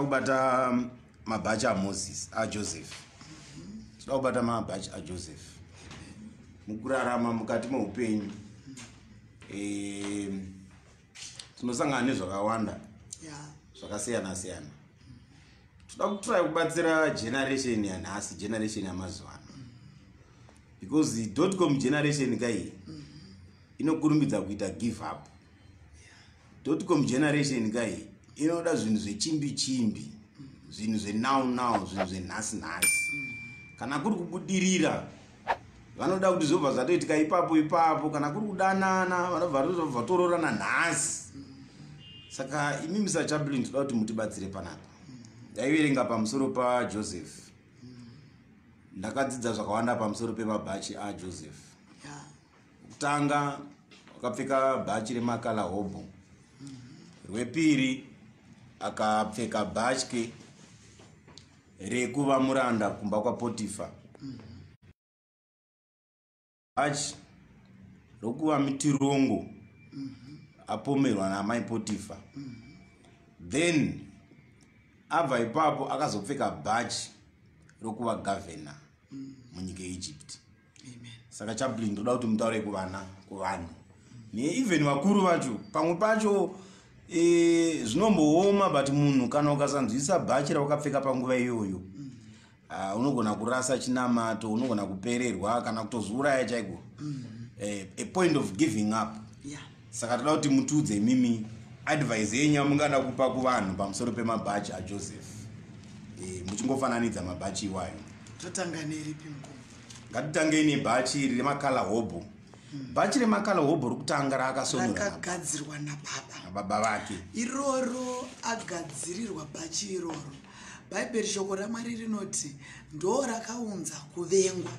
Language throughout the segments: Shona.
Toda kubata mabhachi aMoses, aJoseph. Toda kubata mabhachi aJoseph mukurarama, mukati meupenyu. Tinosangana nezvakawanda zvakasiyana siyana. Toda kutry kubatsira generation yanhasi, generation yamazuva ano, because .com generation kai inokurumbidza kuita give up. .Com generation kai inoda zvinhu zvechimbi chimbi, zvinhu zvenow now, zvinhu zvenhasi nhasi. Kana kuri kubudirira, vanoda kuti zvobva zvatoitika ipapo ipapo. Kana kuri kudanana, vanobva tobva tororana nhasi. Saka imi, Mr Chaplin, toda kuti mutibatsire panapa. Ndaiverenga pamusoro paJoseph, ndakadzidza zvakawanda pamusoro pemabhachi aJoseph. Kutanga, akapfeka bhachi remakala hobho. Rwepiri, akapfeka bhatye rekuva muranda kumba kwaPotifa, bhachi rokuva mutirongo apomerwa namai Potifa. Then abva ipapo, akazopfeka bhachi rokuva gavhena munyika yeEgypt. Amen. Saka Chaplin, ndoda kuti mutaure kuvana, kuvanhu, neeven vakuru vacho. Pamwe pacho zvinombooma, but munhu kana ukasanzwisa bhachi rawakapfeka panguva iyoyo, unogona kurasa chinamato, unogona kupererwa kana kutozviuraya chaiko, a point of giving up. Saka toda kuti mutiudze imimi advice yenyu yamungada kupa kuvanhu pamusoro pemabhachi aJoseph, muchingofananidza mabhachi iwayo. Totanga neripi, mukoma? Ngatitangei nebhachi remakala hobho. Bhachi remakala hobho rokutanga raakasonora rakagadzirwa nababa. Nababa vake. Iroro agadzirirwa bhachi iroro, Bhaibheri shoko raMwari rinoti ndo rakaunza kuvengwa.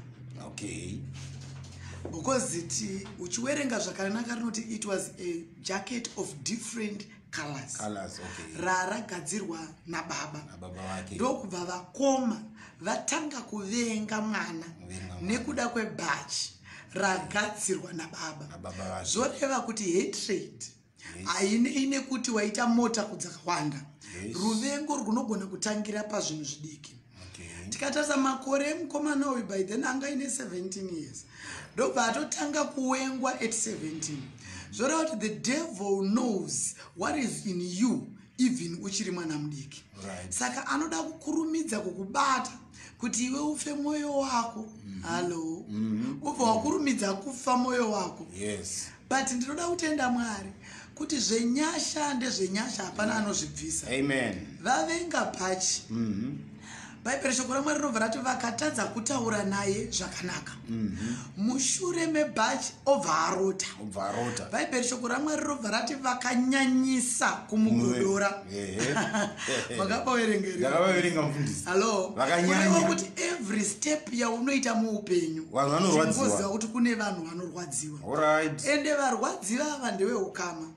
Because ti uchiwerenga zvakanaka, rinoti it was a jacket of different colors. Colors, okay. Raragadzirwa nababa. Nababa vake. Ndokubva vakoma vatanga kuvenga mwana Kuvenga mwana. nekuda kwebhachi ragadzirwa nababa. Nababa vake. Zvoreva kuti hatred hainei nekuti waita mota kudzakawanda. Ruvengo runogona kutangira pazvinhu zvidiki. Tikatarisa makore emukomana uyu, by then anga aine 17 years, ndobva atotanga kuwengwa at 17. Zvoreva kuti the devil knows what is in you even uchiri mwana mudiki. Saka anoda kukurumidza kukubata kuti iwe ufe mwoyo wako. Hallo, ubva wakurumidza kufa mwoyo wako. But ndinoda kutenda Mwari kuti zvenyasha ndezvenyasha, hapana anozvibvisa. Amen. Vavenga bhachi, Bhaibheri shoko raMwari rinobva rati vakatadza kutaura naye zvakanaka. Mushure mebhachi, obva arota. Ubva arota. Bhaibheri shoko raMwari rinobva rati vakanyanyisa kumugodora. Makapaverengeri? Ndakavaverenga, mufundisi. Hallo. Vakanyanya. Kureva kuti every step yaunoita muupenyu, Vanhu vanorwadziwa. chingoziva kuti kune vanhu vanorwadziwa. Ende varwadziwa ava ndeveukama.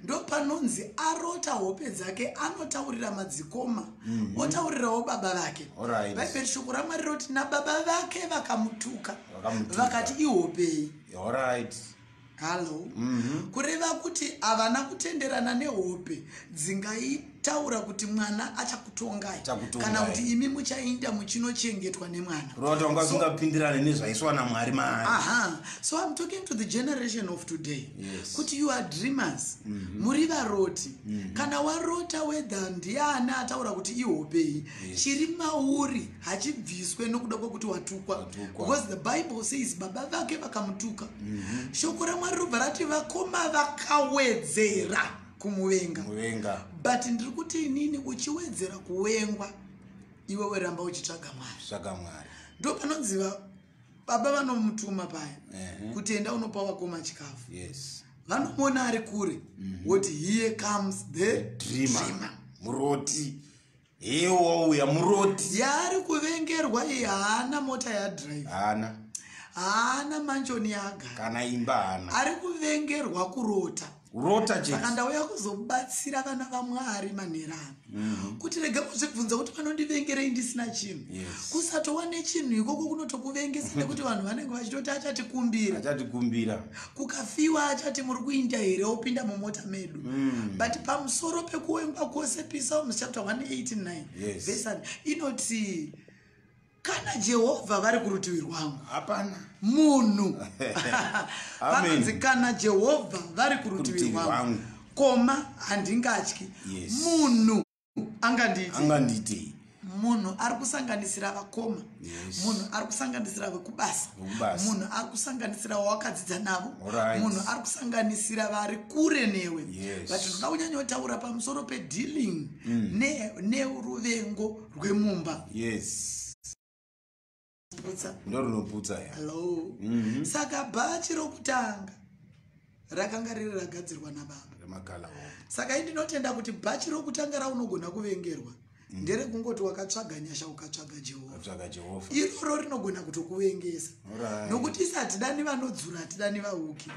Ndopanonzi arota hope dzake, anotaurira madzikoma, otaurirawo baba vake. Bhaibheri shoko raMwari roti nababa vake vakamutuka. Vakamutuka. Vakati, "Ihopei?" Hallo. Kureva kuti havana kutenderana nehope dzingaitaura kuti mwana achakutongai, Achakutongai. kana kuti imi muchainda muchinochengetwa nemwana. Kureva kuti wanga usingapindirane nezvaiswa naMwari maari. Aha, so I'm talking to the generation of today kuti you are dreamers, muri varoti. Kana warota, whether ndiani ataura kuti ihopei, chiri mauri hachibviswe nokuda kwekuti watukwa. Watukwa. Because the Bible says baba vake vakamutuka. Shoko raMwari robva rati vakoma vakawedzera kumuvenga. Muvenga. But ndiri kuti inini, uchiwedzera kuwengwa, iwewe ramba uchitsvaga Mwari. Tsvaga Mwari. Ndo panonzi baba vanomutuma paya kuti enda unopa vakoma chikafu. Vanomuona ari kure, woti, "Here comes the dreamer." Dreamer. Muroti, hewo wauya muroti. Yaari kuvengerwa iyi, haana mota yadrive. Haana. Haana mansion yaagara. Kana imba haana. Ari kuvengerwa kurota. Rota chete. Saka ndauya kuzobatsira vana vaMwari manherano kuti rega kuzvibvunza kuti vanondivengerei ndisina chinhu. Kusatova nechinhu ikoko kunotokuvengesa, nekuti vanhu vanenge vachitoti achatikumbira. Achatikumbira. Kukafiwa achati muri kuinda here, opinda mumota medu. But pamusoro pekuwengwa kwose, Psalms chapter 189 verse 1 inoti, kana Jehovha vari kurutivi rwangu, Hapana. munhu Amen. vanonzi, kana Jehovha vari kurutivi Kurutivi rwangu, rwangu. koma handingatyi. Munhu angandiiti? Angandiitei? Munhu ari kusanganisira vakoma, munhu ari kusanganisira vekubasa, Vekubasa. munhu ari kusanganisira wawakadzidza navo, munhu ari kusanganisira vari kure newe. But ndoda kunyanyotaura pamusoro pedealing neruvengo rwemumba. Putsa. Ndo runoputsa ya. Hello. Saka bhachi rokutanga rakanga riri ragadzirwa nababa. Remakala hope. Saka indinotenda kuti bhachi rokutanga raunogona kuvengerwa nderekungoti wakatsvaga nyasha, ukatsvaga Jehovha. Atsvaga Jehovha. Iroro rinogona kutokuvengesa, nokuti isi hatidani vanodzura, hatidani vauki.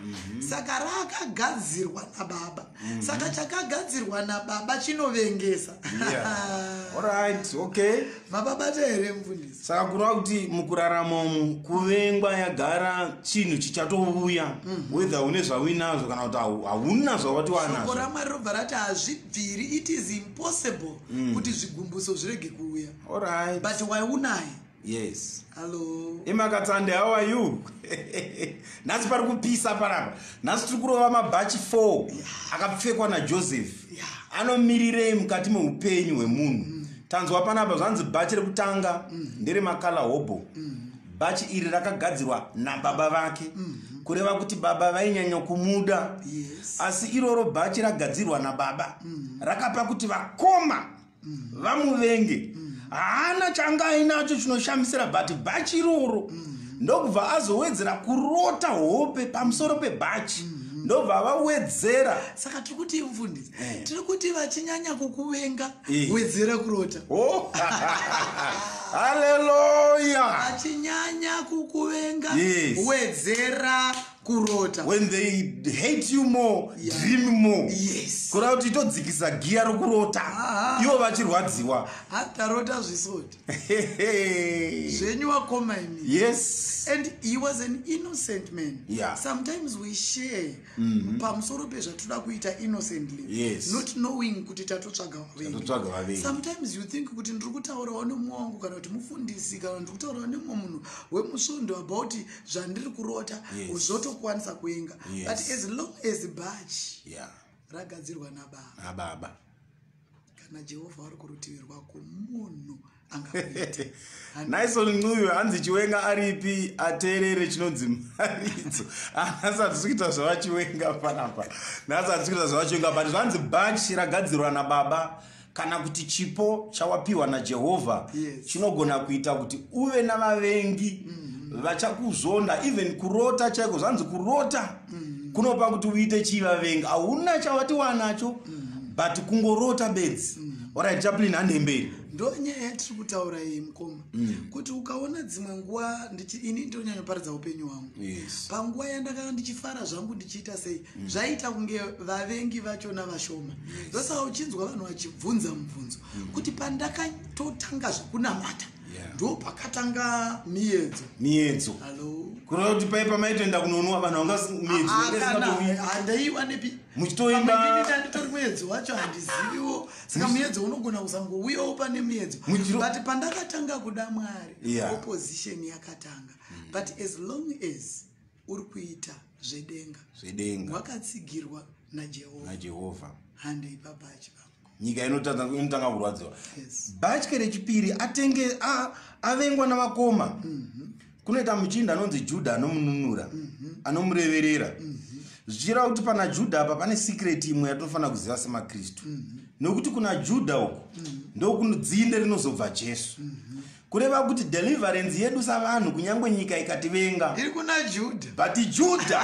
Saka rakagadzirwa nababa. Saka chakagadzirwa nababa chinovengesa. Yeah. Alright, okay. Mababata here, mufundisi? Saka kureva kuti mukurarama umu kuvengwa yagara chinhu chichatouya, whether une zvauinazvo kana kuti hauna zvawati Shoko wanazvo. raMwari robva rati hazvibviri, it is impossible kuti zvigumbuso zvirege kuuya. But waunaye. Hallo. Imakatsande, how are you? Nhasi pari kupisa panapa. Nhasi tiri kurova mabhachi 4 akapfekwa naJoseph. Anomirirei mukati meupenyu hwemunhu? Tanzwa panapa zvanzi bhachi rekutanga nderemakala hobho. Bhachi iri rakagadzirwa nababa vake, kureva kuti baba vainyanya kumuda. Asi iroro bhachi ragadzirwa nababa rakapa kuti vakoma vamuvenge. Haana changa ainacho chinoshamisira, but bhachi iroro, ndokubva azowedzera kurota hope pamusoro pebhachi, ndobva vawedzera. Saka tiri kuti, mufundisi, tiri kuti vachinyanya kukuvenga, wedzera kurota. Oh, haleluya! Vachinyanya kukuvenga, wedzera kurota. When they hate you more, dream more. Kureva kuti itodzikisa giya rokurota ivo vachirwadziwa. Hatarota zvisoti zvenyu, wakoma imi. And he was an innocent man. Sometimes we share pamusoro pezvatoda kuita innocently, not knowing kuti tatotsvaga vavengi. Tatotsvaga vavengi. Sometimes you think kuti ndiri kutaurawo nemumwe wangu, kana kuti mufundisi, kana ndiri kutaurawo nemumwe munhu wemusvondo about zvandiri kurota, zvotokwanisa kuenga. But as long as bhachi ragadzirwa nababa, Nababa, kana Jehovha vari kurutivi rwako, munhu angakuite? Nison Ncuyo hanzi, Chiwenga aripi ateerere chinonzi maridzo? Nhasi hatisi kuita zvavaChiwenga panapa. Nhasi hatisi kuita zvavaChiwenga, but zvanzi bhachi ragadzirwa nababa, kana kuti chipo chawapiwa naJehovha, chinogona kuita kuti uve navavengi vachakuzonda. Even kurota chaiko, zvanzi kurota kunopa kuti uite chivavengi. Hauna chawati wanacho, but kungorota bedzi. Alright, Chaplain, handemberi. Ndo nyaya yatiri kutaura iyi, mukoma, kuti ukaona dzimwe nguva ini ndinonyanyoparidza upenyu hwangu. Panguva yandakanga ndichifara zvangu, ndichiita sei, zvaita kunge vavengi vachona vashoma. Ndosaka uchinzwa vanhu vachibvunza mubvunzo kuti pandakatotanga zvekunamata, ndo pakatanga miedzo. Miedzo. Hallo. Kureva kuti pai pamaitoenda kunonwa, vanhu vanga miedzo Ah, kana inenge. handaiwa nepi. Muchitoimba. Nditori muedzo wacho handiziviwo. Saka muedzo unogona kusangouyawo pane miedzo. But pandakatanga kuda Mwari, opposition yakatanga. But as long as uri kuita zvedenga, Zvedenga, wakatsigirwa naJehovha, naJehovha, handei pabhachi pako. Nyika inotanga kurwadziwa. Bhatye rechipiri, atenge avengwa navakoma, kunoita muchinda anonzi Judha anomununura, anomureverera, zvichireva kuti pana Judha apa pane secret imwe yatinofanira kuziva semaKristu, nokuti kuna Judha uku ndokudzinde rinozobva Jesu. Kureva kuti deliverance yedu savanhu, kunyange nyika ikativenga, Iri kuna Judha. But Judha,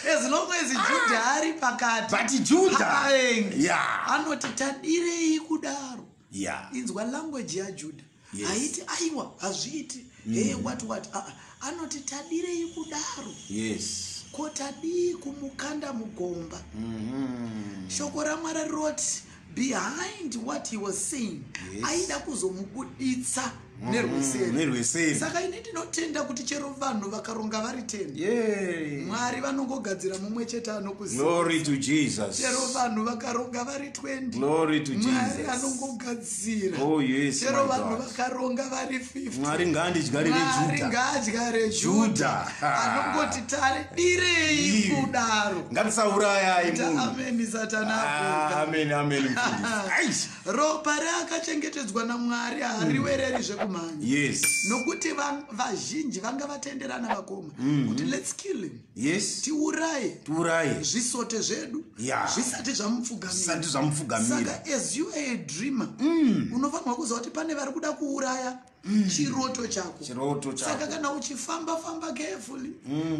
As long as Judha ari pakati but Judha, pavavengi, anoti, tadirei kudaro? Inzwa language yaJudha. Haiti aiwa, hazviiti, hey, what what. Ah, ah. Anoti, tadirei kudaro? Ko tadii kumukanda mugomba? Shoko raMwari rinoti behind what he was saying, aida kuzomubuditsa nerweseri. Nerweseri. Saka ini ndinotenda kuti chero vanhu vakaronga vari 10, Mwari vanongogadzira mumwe chete anokuziva. Glory to Jesus. Chero vanhu vakaronga vari 20, Glory to Mwari Jesus. anongogadzira. Oh, yes, Chero my vanhu God. vakaronga vari 50, Mwari ngaandidyarire Mwari Juda. ngaadyare Juda. Juda. Anongoti tadirei kudaro. Ngatisaurayai Ita munhu. ameni Satani Ah, apuka. amen, amen, mfundisi. Aish. Ropa reakachengetedzwa naMwari hariwereri zvekumhanya. Nokuti vazhinji vanga vatenderana vakoma kuti let's kill him, tiuraye, Tiuraye. zvisote zvedu zvisati zvamupfugamira. Zvisati zvamupfugamira. Saka as you are a dreamer, unofanirwa kuziva kuti pane vari kuda kuuraya chiroto chako. Chiroto chako. Saka kana uchifamba, famba carefully.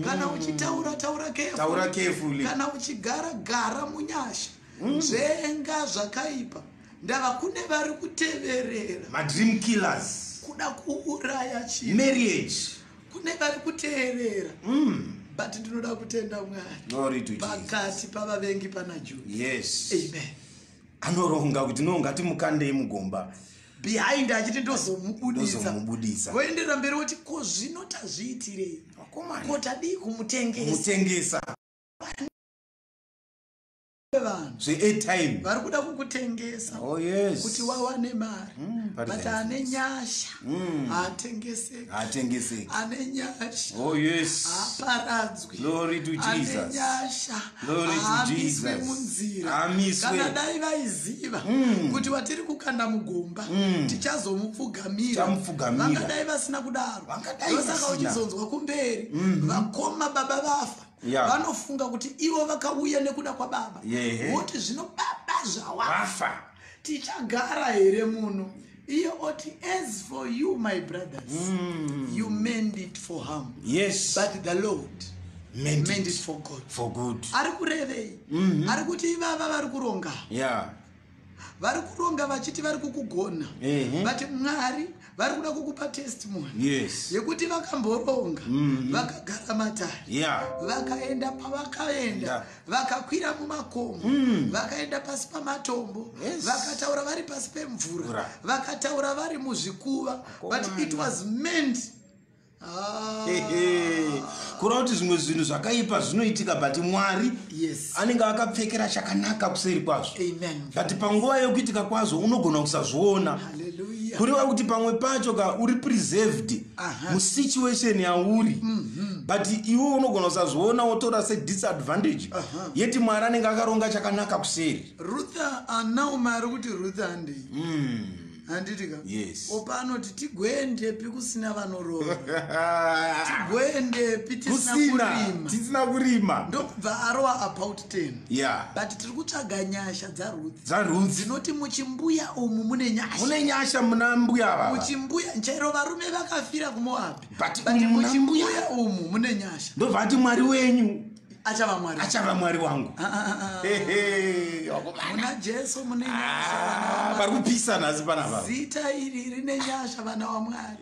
Kana uchitaura, taura carefully. Taura carefully. Kana uchigara, gara munyasha. Nzvenga zvakaipa, ndava kune vari kuteverera Madream killers. kuda kuuraya chinhu. Marriage. Kune vari kuteerera, but ndinoda kutenda Mwari. Glory to Jesus. Pakati pavavengi pana Juda. Amen. Anoronga kuti no, ngatimukandei mugomba. Behind achiti ndozomubudisa. Ndozomubudisa. Voenderera mberi voti, ko zvino tazviitirei? Vakomana. Ko tadii kumutengesa? Mutengesa. Vanhu Zveairtime. vari kuda kukutengesa Oh yes. kuti wawane mari. But But ane nyasha haatengeseki. Haatengeseki. Ane nyasha Oh yes. haaparadzwi. Glory to Ane Jesus. nyasha Glory to haamiswe Jesus. munzira. Haamiswe. Kana dai vaiziva kuti watiri kukanda mugomba tichazomupfugamira, Tichamupfugamira. vangadai vasina kudaro. Vangadai Ndosaka vasina. uchizonzwa kumberi vakoma baba vafa, vanofunga kuti ivo vakauya nekuda kwababa. Voti zvino baba zvawafa, Vafa. tichagara here muno? Iye oti, "As for you, my brothers, you meant it for harm, but the Lord Meant meant it it for God." for good. Ari kurevei? Ari kuti ivava vari kuronga, vari kuronga vachiti vari kukugona, but Mwari vari kuda kukupa testimony yekuti vakamboronga, vakagara matare, vakaenda pavakaenda, vakakwira mumakomo, vakaenda pasi pamatombo, vakataura vari pasi pemvura, Mvura. vakataura vari muzvikuva, but it was meant. Ah, Kureva kuti zvimwe zvinhu zvakaipa zvinoitika, but Mwari anenge akapfekera chakanaka kuseri kwazvo. Amen. But panguva yekuitika kwazvo unogona kusazviona. Hallelujah. Kureva kuti pamwe pacho ka uri preserved musituation yauri, but iwe unogona kusazviona, wotora sedisadvantage, yeti Mwari anenge akaronga chakanaka kuseri. Rutha, Naomi ari kuti, "Ruth, handei, handiti ka?" Yes. Opa anoti, "Tigoendepi kusina vanorova? Tigoendepi tisina Kusina kurima?" Tisina kurima. Ndokubva arova about 10. But tiri kutsvaga nyasha dzaRuth DzaRuth. dzinoti muchimbuya umu mune nyasha. Mune nyasha muna mbuya vava. Muchimbuya chero varume vakafira kuMoabhi, But but umu muna muchimbuya umu mune nyasha. Ndobva ati, "Mwari wenyu achava Mwari achava Mwari wangu." Ah, ah, ah. Hehe, wakomana. Muna Jesu mune nyasha, vana Ah, vaMwari. vari kupisa nhasi panapa. Zita iri rine nyasha, vana vaMwari.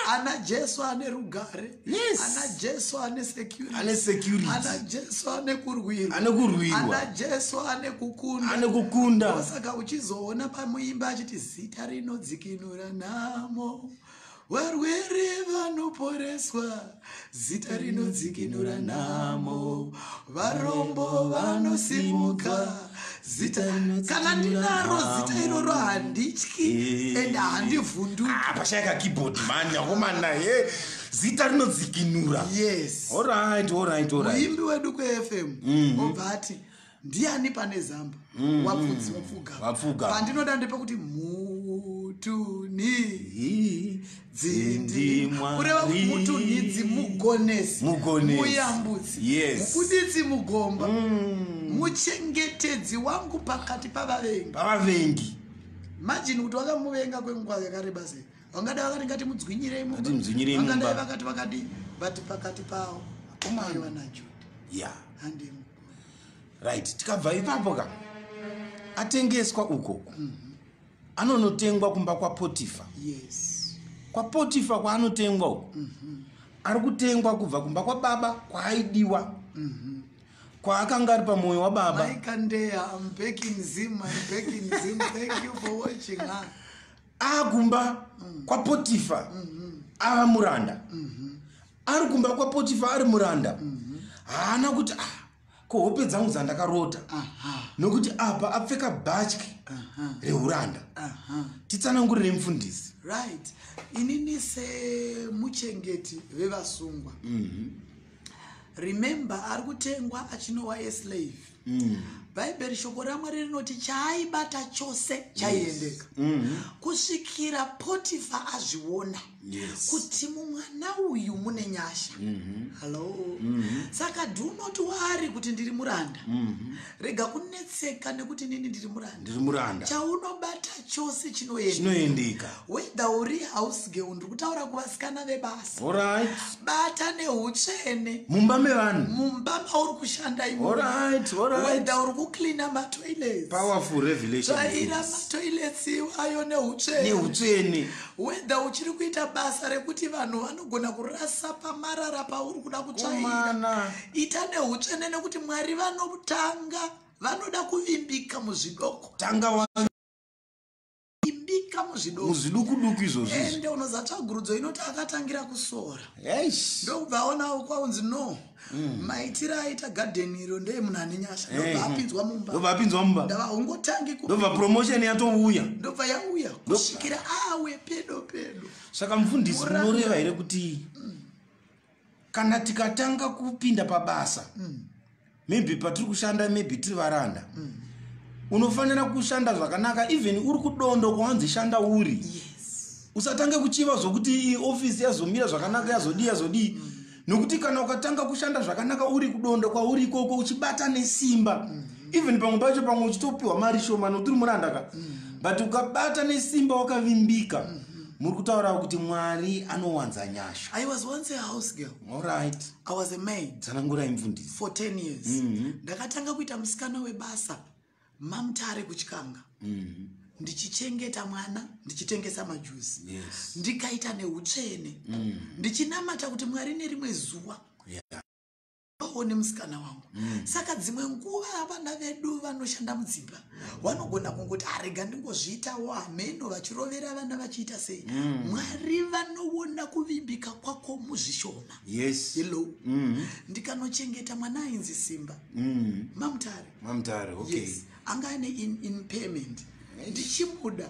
Ana Jesu ane rugare. Ana Jesu ane security. Ane security. Ana Jesu ane kurwirwa. Ane kurwirwa. Ana Jesu ane kukunda. Ane kukunda. Saka uchizoona pamuimba achiti, "Zita rinodzikinura nhamo, varwere vanoporeswa, zita rinodzikinura nhamo, varombo vanosimuka, zita." Kana ndinaro zita iroro, handityi ende handivhunduki. Ah, pashayika keyboard mani, akomana. Ye, zita rinodzikinura. Alright. Muimbi wedu kuFM obva ati, "Ndiani pane zamba?" Wapfudzi wapfugama. Wapfugama. Pandinoda ndepekuti mutunhi Dzindi Mwari. Kureva kuti mutunhidzi, mugonesi, Mugonesi. muyambutsi, mubuditsi mugomba, muchengetedzi wangu pakati pavavengi. Pavavengi. Imagine kuti wakamuvenga kwenguva yakareba sei. Vangadai vakati, "Ngatimudzwinyirei mumba." Ngatimudzwinyirei Vangadai mumba. vakati vakadii, but pakati pavo paiva naJudha. Handemu. Right, tikabva ipapo ka, atengeswa uko, anonotengwa kumba kwaPotifa. KwaPotifa kwaanotengwa uko, ari kutengwa kubva kumba kwababa kwaaidiwa. Kwaakanga ari pamwoyo wababa. Maikandeya, I'm back in Zim, I'm back in Zim. Thank you for watching. Huh? Akumba kwaPotifa ava muranda. Ari kumba kwaPotifa ari muranda, haana kuti, "Ah, ko hope dzangu dzandakarota?" Nokuti apa apfeka bhatyi reuranda. Titsanangurire, mufundisi. Right, inini semuchengeti vevasungwa, remember, ari kutengwa achinova eslave. Bhaibheri, shoko raMwari rinoti chaaibata chose chaiendeka, kusvikira Potifa azviona kuti mumwana uyu mune nyasha. Hallo. Saka do not worry kuti ndiri muranda. Rega kunetseka nekuti nini ndiri muranda. Ndiri muranda. Chaunobata chose chinoenda. Chinoendeka. Whether uri house girl, ndiri kutaura kuvasikana vebasa, bata neutsvene mumba mevanhu, mumba mauri kushanda imomo. Alright, alright. Whether uri kucleana matoilets, Powerful revelation. Tsvaira matoilets iwayo neutsvene. Neutsvene. Whether uchiri kuita basa rekuti vanhu vanogona kurasa pamarara pauri kuda kutsvaira, Komana. ita neutsvene, nekuti Mwari vanotanga vanoda kuvimbika muzvidoko. Tanga Vimbika muzvidoko. Muzviduku duku izvozvo izvi. Ende unoza tsvagurudzo inoti akatangira kusora, Eish. ndokubva aonawo kwaunzi no, maitiro aita gadheni iro ndeemunhu ane nyasha, ndobva apinzwa mumba. Ndobva apinzwa mumba. Ndava ungotangi Ndobva promotion yatouya. Ndobva yauya kusvikira awe pedo pedo. Saka mufundisi, Muranda. munoreva here kuti kana tikatanga kupinda pabasa, maybe patiri kushanda, maybe tiri varanda, unofanira kushanda zvakanaka, even uri kudondo kwawanzi shanda uri, usatange kuchiva zvokuti ofisi yazomira zvakanaka, yazodii, yazodii? Nokuti kana ukatanga kushanda zvakanaka uri kudondo kwauri ikoko, uchibata nesimba, even pamwe pacho pamwe uchitopiwa mari shoma nokuti uri muranda ka, but ukabata nesimba wakavimbika, muri kutaura kuti Mwari anowanza nyasha. I was once a house girl. I was a maid Tsanangurai, mufundisi. for 10 years. Ndakatanga kuita musikana webasa maMutare kuChikanga, ndichichengeta mwana, ndichitengesa majuzi. Ndikaita neutsvene, ndichinamata kuti Mwari nerimwe zuva vaone musikana wangu. Saka dzimwe nguva vana vedu vanoshanda mudzimba vanogona kungoti, "Arega ndingozviitawo hameno," vachirovera vana, vachiita sei. Mwari vanoona kuvimbika kwako muzvishoma. Hello. Ndikanochengeta mwana ainzi Simba maMutare. MaMutare, okay. Yes, anga aine impairment. Ndichimuda,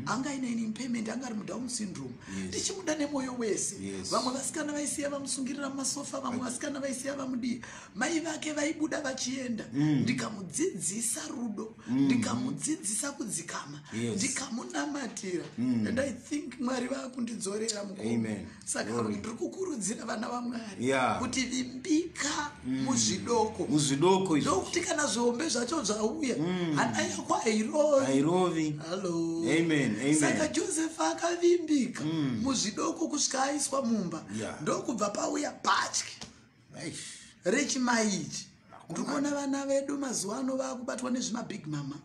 anga aine impairment, anga ari muDown syndrome. Ndichimuda nemwoyo wese. Vamwe vasikana vaisiya vamusungirira mumasofa, vamwe vasikana vaisiya vamudii, mai vake vaibuda vachienda. Ndikamudzidzisa rudo, ndikamudzidzisa kudzikama, ndikamunamatira, and I think Mwari vakundidzorera mukuru. Amen. Saka Glory. ndiri kukurudzira vana vaMwari kuti vimbika muzvidoko, Muzvidoko izvo. ndokuti kana zvihombe zvacho zvauya, hana yako hairovi. Hairovi. Hallo. Amen, amen. Saka Josefa akavimbika muzvidoko kusvika aiswa mumba. Ndokubva pauya bhatyi Eish. rechimai ichi. Ndikuona vana vedu mazuva ano vaakubatwa nezvimabig mama,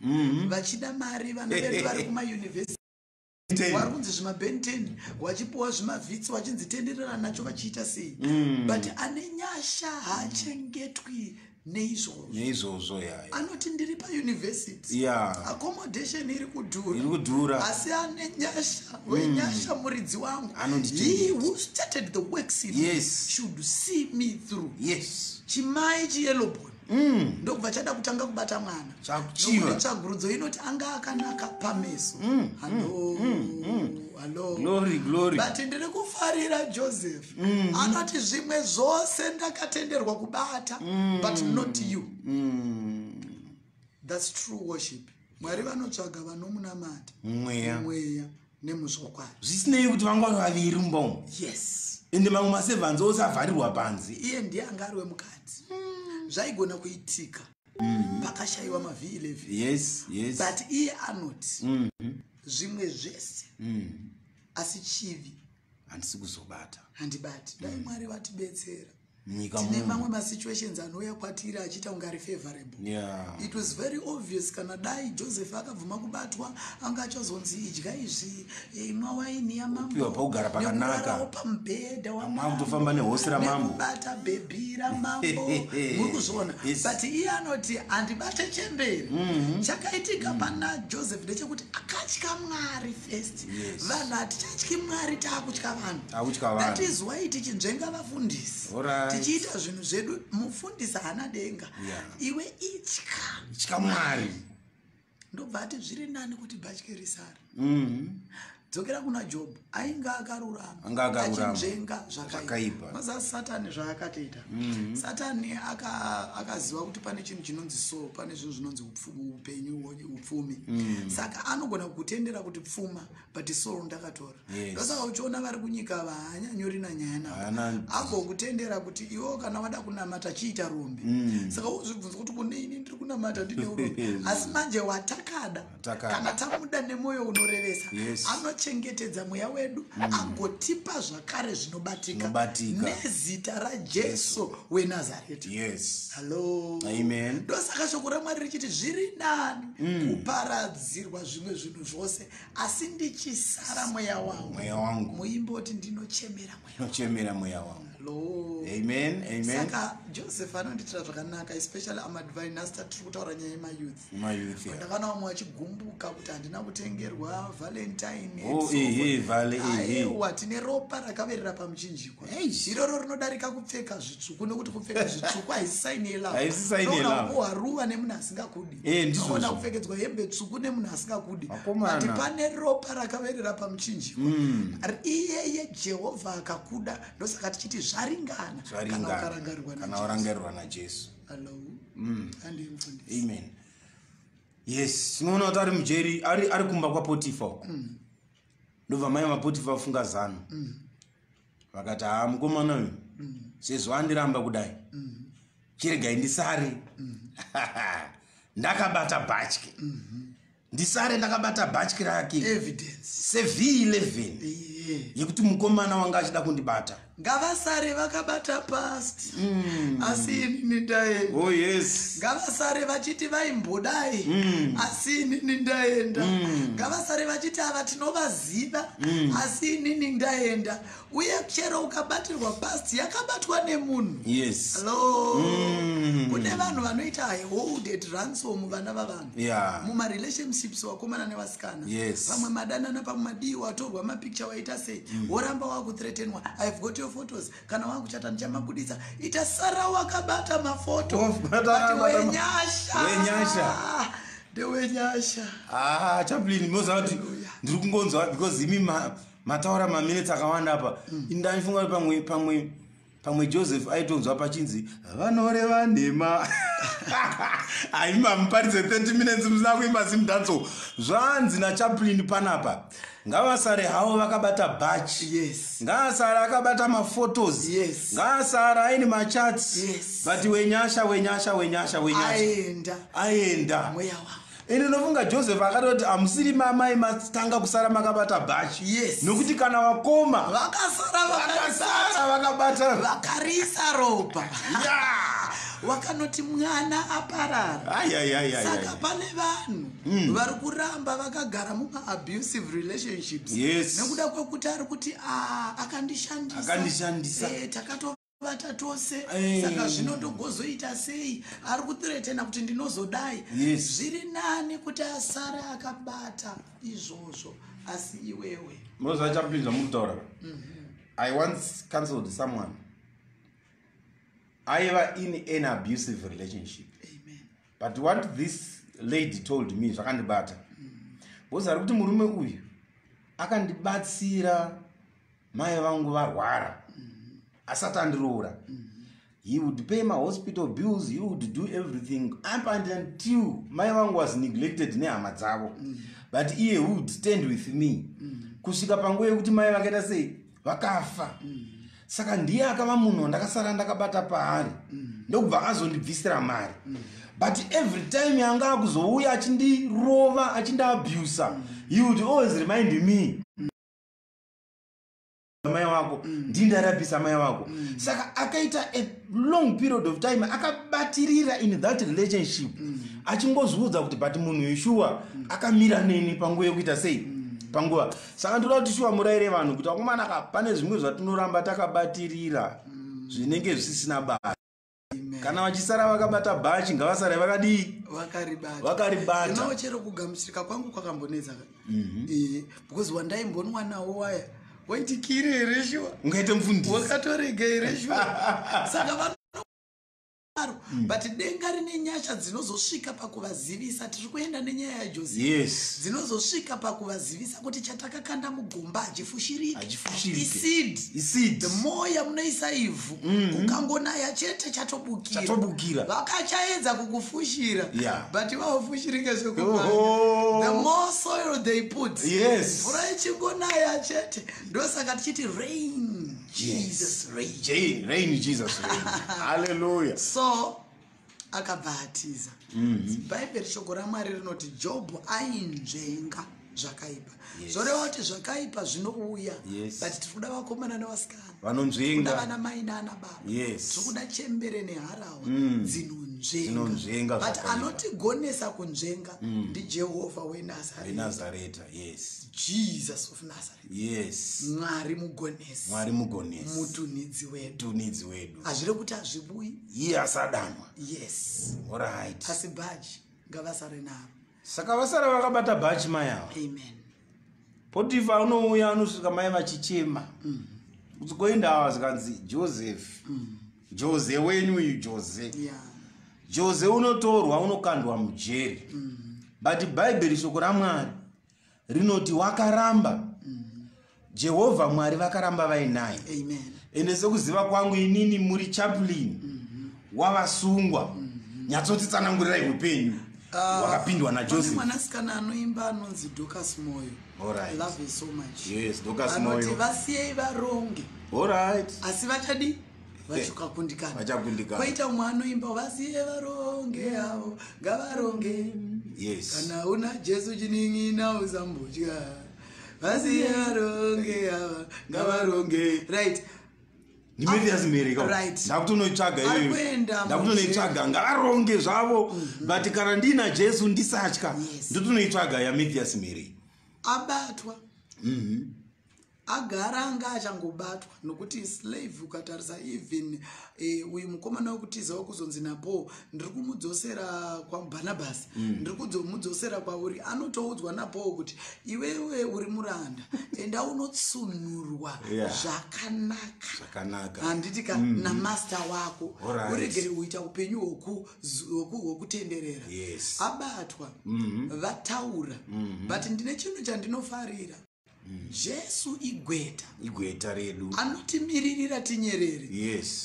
vachida mari. Vana vedu vari kumayunivhesiti vari kunzi zvimabenten, vachipiwa zvimavhitsi, vachinzi tenderera nacho, vachiita sei. But ane nyasha haachengetwi neizvozvo. Neizvozvo, ya. Anoti ndiri payunivhesiti, accommodation iri kudhura, Iri kudhura. asi ane nyasha, wenyasha muridzi wangu, Anondichengeta. he who started the works in me should see me through. Chimai chiyellowbone ndokubva chada kutanga kubata mwana. Chakuchiva. Nokuti tsvagurudzo inoti anga akanaka pameso. Hallo, hallo. Glory, glory. But ndiri kufarira Joseph, anoti zvimwe zvose ndakatenderwa kubata, but not you. That's true worship. Mwari vanotsvaga vanomunamata Mweya. mweya nemuzvokwadi. Zvisinei kuti vanga vari vaviri mumba umu, ende mamwe maservants ose avharirwa panze. Iye ndiye anga ari wemukadzi. Zvaigona kuitika pakashayiwa maV11, but iye anoti zvimwe zvese, asi chivi Handisi kuzobata. handibati. Dai Mwari vatibetsera. Munyika Tine muno. mamwe masituations anouya kwatiri achiita kunge ari favorable. It was very obvious, kana dai Joseph akabvuma kubatwa, anga achazonzi, "Idya izvi, imwa waini yamambo." Upiwa pekugara pakanaka. Nekurarawo pamubhedha wamambo, Makutofamba nehosi ramambo. nekubata bhebhi ramambo. Muri kuzviona? Yes. But iye anoti, "Handibate chemberi." Chakaitika pana Joseph ndechekuti akatya Mwari first. Vanhu hatichatyi Mwari, taakutya vanhu. Taakutya vanhu. That is why tichinzvenga vafundisi, tichiita zvinhu zvedu. Mufundisi haana denga. Iwe itya. Itya Mwari. Ndobva ati zviri nani kuti bhatye risare. Dzokera kuna Job, ainge akarurama. Anga akarurama. Achinzvenga Zvakaipa. zvakaipa. Maza Satani zvaakatoita, Satani akaziva kuti pane chinhu chinonzi soul, pane zvinhu zvinonzi upenyu, upfumi. Saka anogona kutendera kuti pfuma, but soul ndakatora. Ndosaka uchiona vari kunyika vahanyanyorina nyaya navo. Agokutendera kuti iwewo kana wada kunamata, chiita rombe. Saka uzvibvunza kuti kuneini ndiri kunamata ndine urombe? Asi manje watakada, Watakada. kana tamuda nemwoyo unorevesa, anochengetedza mweya wedu, agotipa zvakare zvinobatika. Zvinobatika. Nezita raJesu weNazareti. Hallo. Amen. Ndosaka shoko raMwari richiti zviri nani kuparadzirwa zvimwe zvinhu zvose, asi ndichisara mweya wangu. Mweya wangu. Muimbo kuti, "Ndinochemera mweya." Inochemera mweya wangu. Hallo. Amen, amen. Saka Joseph anondiitira zvakanaka, especially amadivine naster. Tiri kutaura nyaya yemayouth. Mayouth, yeah. Ndakaona vamwe vachigumbuka kuti handina kutengerwa Valentine and Oh, so forth. ehe. Aiwa, tine ropa rakaverera pamuchinjikwa. Eish. Iroro rinodarika kupfeka zvitsvuku, nekuti kupfeka zvitsvuku haisi sign yelove. Haisi sign Unogona yelove. kupuhwa ruva nemunhu asingakudi. Ndizvozvo. Unogona kupfekedzwa hembe tsvuku nemunhu asingakudi. Vakomana. But pane ropa rakaverera pamuchinjikwa. Iyeye Jehovha akakuda. Ndosaka tichiti zvaringana kana Zvaringana. ukarangarirwa Kana naJesu. warangarirwa naJesu. Hallo. Handiye mufundisi. Amen. Yes, tinoona kuti ari mujeri, ari kumba kwaPotifa uko. Ndobva mai vaPotifa vafunga zano, vakati, "Haa, mukomana uyu sezvo andiramba kudai, chiregai ndisare ndakabata bhatye, ndisare ndakabata bhatye rake Evidence. sev11 yekuti mukomana wanga achida kundibata." Ngavasare vakabata past, asi inini ndaenda. Oh yes. Ngavasare vachiti vaimbodai, asi inini ndaenda. Ngavasare vachiti ava tinovaziva, asi inini ndaenda. Uye chero ukabatirwa past, yakabatwa nemunhu. Hallo. Kune vanhu vanoita hold at ransom vana vavanhu mumarelationships, vakomana nevasikana. Pamwe madanana, pamwe madii, watorwa mapicture, waita sei, woramba wakuthreatenwa, "I've got your photos, kana wakuchata ndichamabudisa." Itasara wakabata mafoto. But wenyasha, Wenyasha. ndewenyasha. Ah, Chaplain, moziva kuti ndiri kungonzwa because imi mataura maminutes akawanda apa. Indandifunga kuti pamwe Joseph aitonzwa pachinzi vanoreva nhema. Haimi hamuparidze 30 minutes musina kuimba zimdanso. Zvanzi naChaplain panapa, ngavasare havo vakabata bhachi, ngaasare akabata maphotos, ngaasare aine machats, but wenyasha, wenyasha, wenyasha, wenyasha Aenda. Aenda. Mweya wangu. Ende ndinofunga Joseph akatoti, "Hamusiri mamai matanga kusara makabata bhachi, nokuti kana wakoma Vakasara. Vakasara vakabata. Vakarisa ropa, wakanoti mwana aparara. Ayayayaya. Saka pane vanhu vari kuramba vakagara mumaabusive relationships nekuda kwekuti ari kuti, "Ah, akandishandisa." Akandishandisa. Takatovata tose. Saka zvino ndogozoita sei? Ari kuthreatena kuti ndinozodai. Zviri nani kuti asare akabata izvozvo, asi iwewe. Munoziva, Chaplain, zvamuri kutaura, I once cancelled someone aiva in an abusive relationship. Amen. But what this lady told me zvakandibata, because ari kuti, "Murume uyu akandibatsira mai vangu varwara asati andiroora. He would pay my hospital bills, he would do everything up and until mai vangu was neglected nehama dzavo, but iye would stand with me kusvika panguva yekuti mai vakaita sei, vakafa. Saka ndiye akava munhu wandakasara ndakabata paari, ndokubva azondibvisira mari. But every time yanga akuzouya achindirova, achindiabusa, he would always remind me, mai wako." vako, ndini ndarapisa mai vako. Saka akaita a long period of time akabatirira in that relationship, achingozviudza kuti, but munhu uyu shuwa akamira neni panguva yekuita sei, panguva. Saka ndoda kuti shuwa murayire vanhu kuti, akomana ka, pane zvimwe zvatinoramba takabatirira zvinenge zvisisina basa. Kana vachisara vakabata bhachi, ngavasare vakadii? Vakaribata. Vakaribata. Inowo chero kugamuchirika kwangu kwakambonetsa ka. Because wandaimbonwa nawo waya waitikire here shuwa? Ungaite mufundisi. Wakatorega here shuwa? Saka vanodaro, but denga rine nyasha dzinozosvika pakuvazivisa. Tiri kuenda nenyaya yaJoseph. Dzinozosvika pakuvazivisa kuti chatakakanda mugomba hachifushiriki. Hachifushiriki. Iseed. Iseed. The more yamunoisa ivhu, kukangonaya chete, chatobukira. Chatobukira. Vakachaedza kukufushira, but vaofushirike zvekumhanya. Oho. The more soil they put, mvura ichingonaya chete. Ndosaka tichiti rain, Jesus, rain. Rain, Jesus, rain. Hallelujah. So akabva atiza. Bhaibheri, shoko raMwari rinoti Jobho ainzvenga zvakaipa. Zvoreva kuti zvakaipa zvinouya, but tiri kuda vakomana nevasikana, kuda Vanonzvenga. vana mai naana baba. Tiri kuda chembere neharahwa dzinonzvenga. Dzinonzvenga But zvakaipa. anotigonesa kunzvenga ndiJehovha weNazareta. Wenazareta, yes. Jesus of Nazareth. Mwari mugonesi. Mwari mugonesi. Mutunhidzi wedu. Mutunhidzi wedu. Hazvire kuti hazvibuyi. Iye asadanwa. Yes. Alright. Asi bhachi ngavasare naro. Saka vasara vakabata bhachi mai ava. Amen. Potifa anouya, anosvika mai vachichema kuti koenda ava, zikanzi Joseph, Jose wenyu uyu, Jose. Jose unotorwa, unokandwa mujeri, but Bhaibheri, shoko raMwari rinoti wakaramba, Jehovha Mwari vakaramba vainaye. Amen. Ende sekuziva kwangu inini, muri chaplain wavasungwa, nyatsotitsanangurirai upenyu wakapindwa Pane naJoseph. mwanasikana anoimba anonzi Dorcas Moyo. Alright. I love her so much. Yes, Dorcas Anoti, Moyo. "Vasiyei varonge, asi vachadi vachakundikana." Vachakundikana. Koita umwe anoimba, "Vasiye varonge avo, ngavaronge. Kana una Jesu chinin'ina usambotya, vasiye varonge ava, ngavaronge." Right. NdiMathias Merika. Right. Ndakutonoitsvaga Ari iyoyo. kuenda Ndakutonoitsvaga, "Ngavaronge zvavo, but kana ndina Jesu ndisatya." Ndotonoitsvaga yaMathias Mary. Abatwa, agara anga achangobatwa, nokuti slave, ukatarisa even uyu mukomana wekutiza wekuzonzi naPaul, "Ndiri kumudzosera kwaBhanabhasi, ndiri kumudzosera kwauri," anotoudzwa naPaul kuti, "Iwewe uri muranda, enda unotsunurwa zvakanaka." Zvakanaka. Handiti ka? Namaster wako. Uregere kuita upenyu hwokutenderera. Abatwa, vataura, but ndine chinhu chandinofarira: Jesu igweta. Igweta redu. Anotimiririra tinyerere.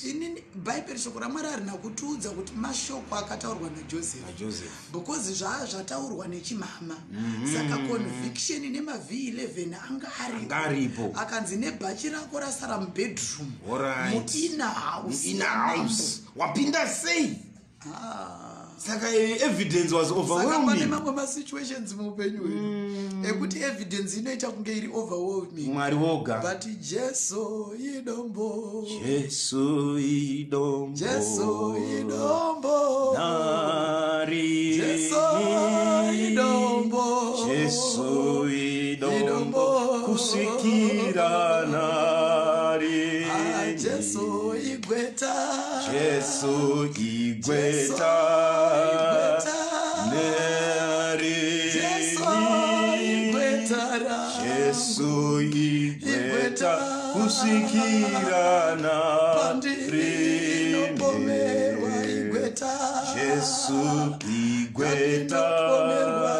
Inini, Bhaibheri, shoko raMwari harina kutiudza kuti mashoko akataurwa naJoseph, NaJoseph. because zvaa zvataurwa nechimama. Saka conviction nemav11 anga aripo. Anga aripo. Akanzi, "Nebhachi rako rasara mubedroom, muinner house." Inner house wapinda sei? Ah. Saka evidence was Saka pane overwhelming. mamwe masituations muupenyu hwedu ekuti evidence inoita kunge iri overwhelming, Mwari woga. but Jesu idombo. Jesu idombo. Jesu idombo. Nari. Jesu idombo. Jesu idombo. Idombo. Kusvikira nari. Ah, Jesu igweta. Jesu igweta. Igweta. Nari. Jesu igweta rangu. Jesu igweta. Igweta. Kusvikira Pandinopomerwa nari. igweta. Jesu igweta. Pandinopomerwa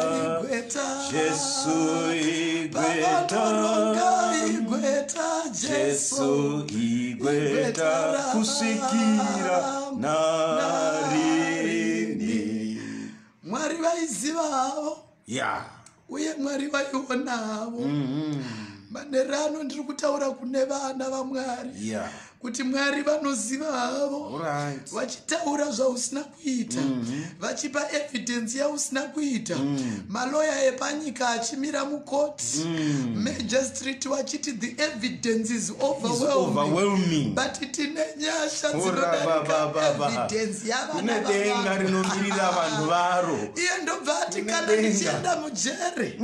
igweta. Jesu igweta. Pavanoronga igweta. Jesu igweta. Igweta Kusvikira rangu. narini. Mwari vaiziva havo, uye Mwari vaiona havo. Manherano ndiri kutaura kune vana vaMwari. Kuti Mwari vanoziva havo. Vachitaura zvausina kuita, vachipa evidence yausina kuita, maloya epanyika achimira mukoti, magistrate vachiti the evidence is overwhelming, but tine nyasha dzinodarika evidence yavana. Kune denga rinomirira vanhu varo. Iye ndobva ati, kana ndichienda mujere,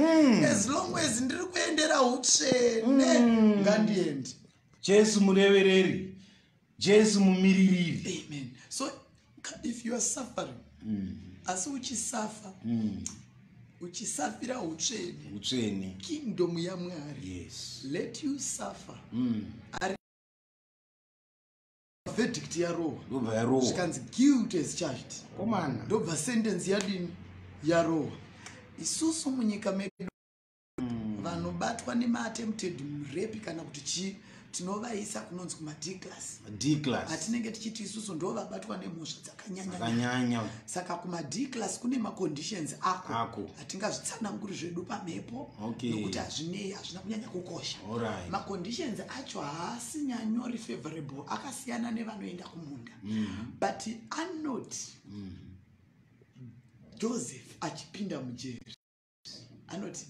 as long as ndiri kuendera utsvene, ngandiende. Jesu murevereri, Jesu mumiririri. Amen. So if you are suffering, asi uchisafa, uchisafira utsvene, utsvene, kingdom yaMwari, let you suffer. Ari verdict yarohwa. Ndobva yarohwa. Zvikanzi guilt as charged. Komana. Ndobva sentence yadini? Yarohwa. Isusu munyika medu, vanobatwa nemaattempted rape kana kuti chii, tinovaisa kunonzi kuma-D class. D class. Atinenge tichiti isusu ndo vabatwa nemhosva dzakanyanya. Akanyanya. Saka kuma-D class kune maconditions ako. Ako. Hatingazvitsananguri zvedu pamhepo, nokuti hazvinei, hazvina kunyanya kukosha. Maconditions acho haasi nyanyori favorable, akasiyana nevanoenda kumunda. But anoti Joseph achipinda mujeri anoti,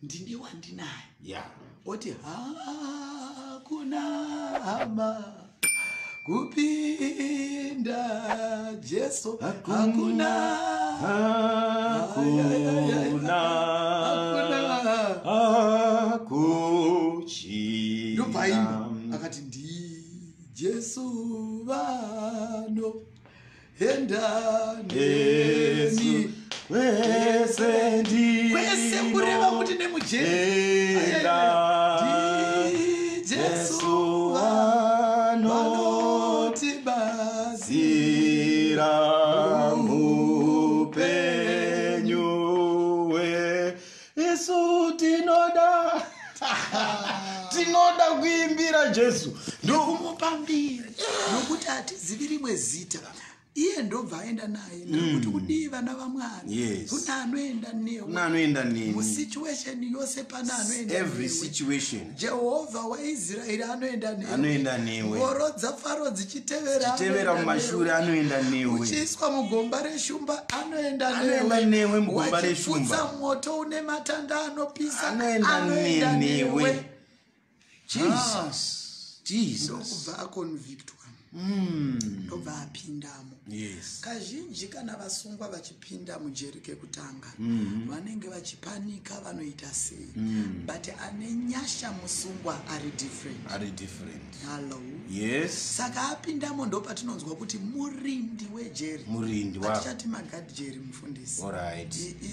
"Ndini wandinaye." Oti, "Hakuna hama kupinda Jesu, hakuna." Hakuna. Hakuna. Hakuchina. Ndobva aimba akati, "Ndi Jesu vano enda Jesu neni kwese ndino kwese," kureva kuti nemujeri. enda. Ndi Jesu Jesu vano vanoti basi zira mupenyu we isu tinoda kuimbira Jesu. Ndokumupa mbiri, nokuti hatizivi rimwe zita. Iye ndobva aenda naye. Ndiri kuti kudii, vana vaMwari? Kuna anoenda newe. Kuna anoenda neni. Musituation yose pane anoenda Every newe. situation. Jehovha waIsraeri anoenda newe. Anoenda newe. Ngoro dzaFaro dzichitevera, Chitevera anoenda mumashure, newe. anoenda newe. Uchiiswa mugomba reshumba, anoenda Anoenda newe mugomba Wachiputsa reshumba. moto une matanda anopisa, Anoenda anoenda newe. newe. Jesus, Jesus. Ndokubva aconvictwa, ndobva apindamo. Kazhinji kana vasungwa vachipinda mujeri kekutanga, vanenge vachipanika, vanoita sei? But ane nyasha musungwa ari different. Ari different. Hallo. Yes. Saka apindamo, ndopatinonzwa kuti murindi wejeri, Murindi wa hatichati magadhijeri, mufundisi.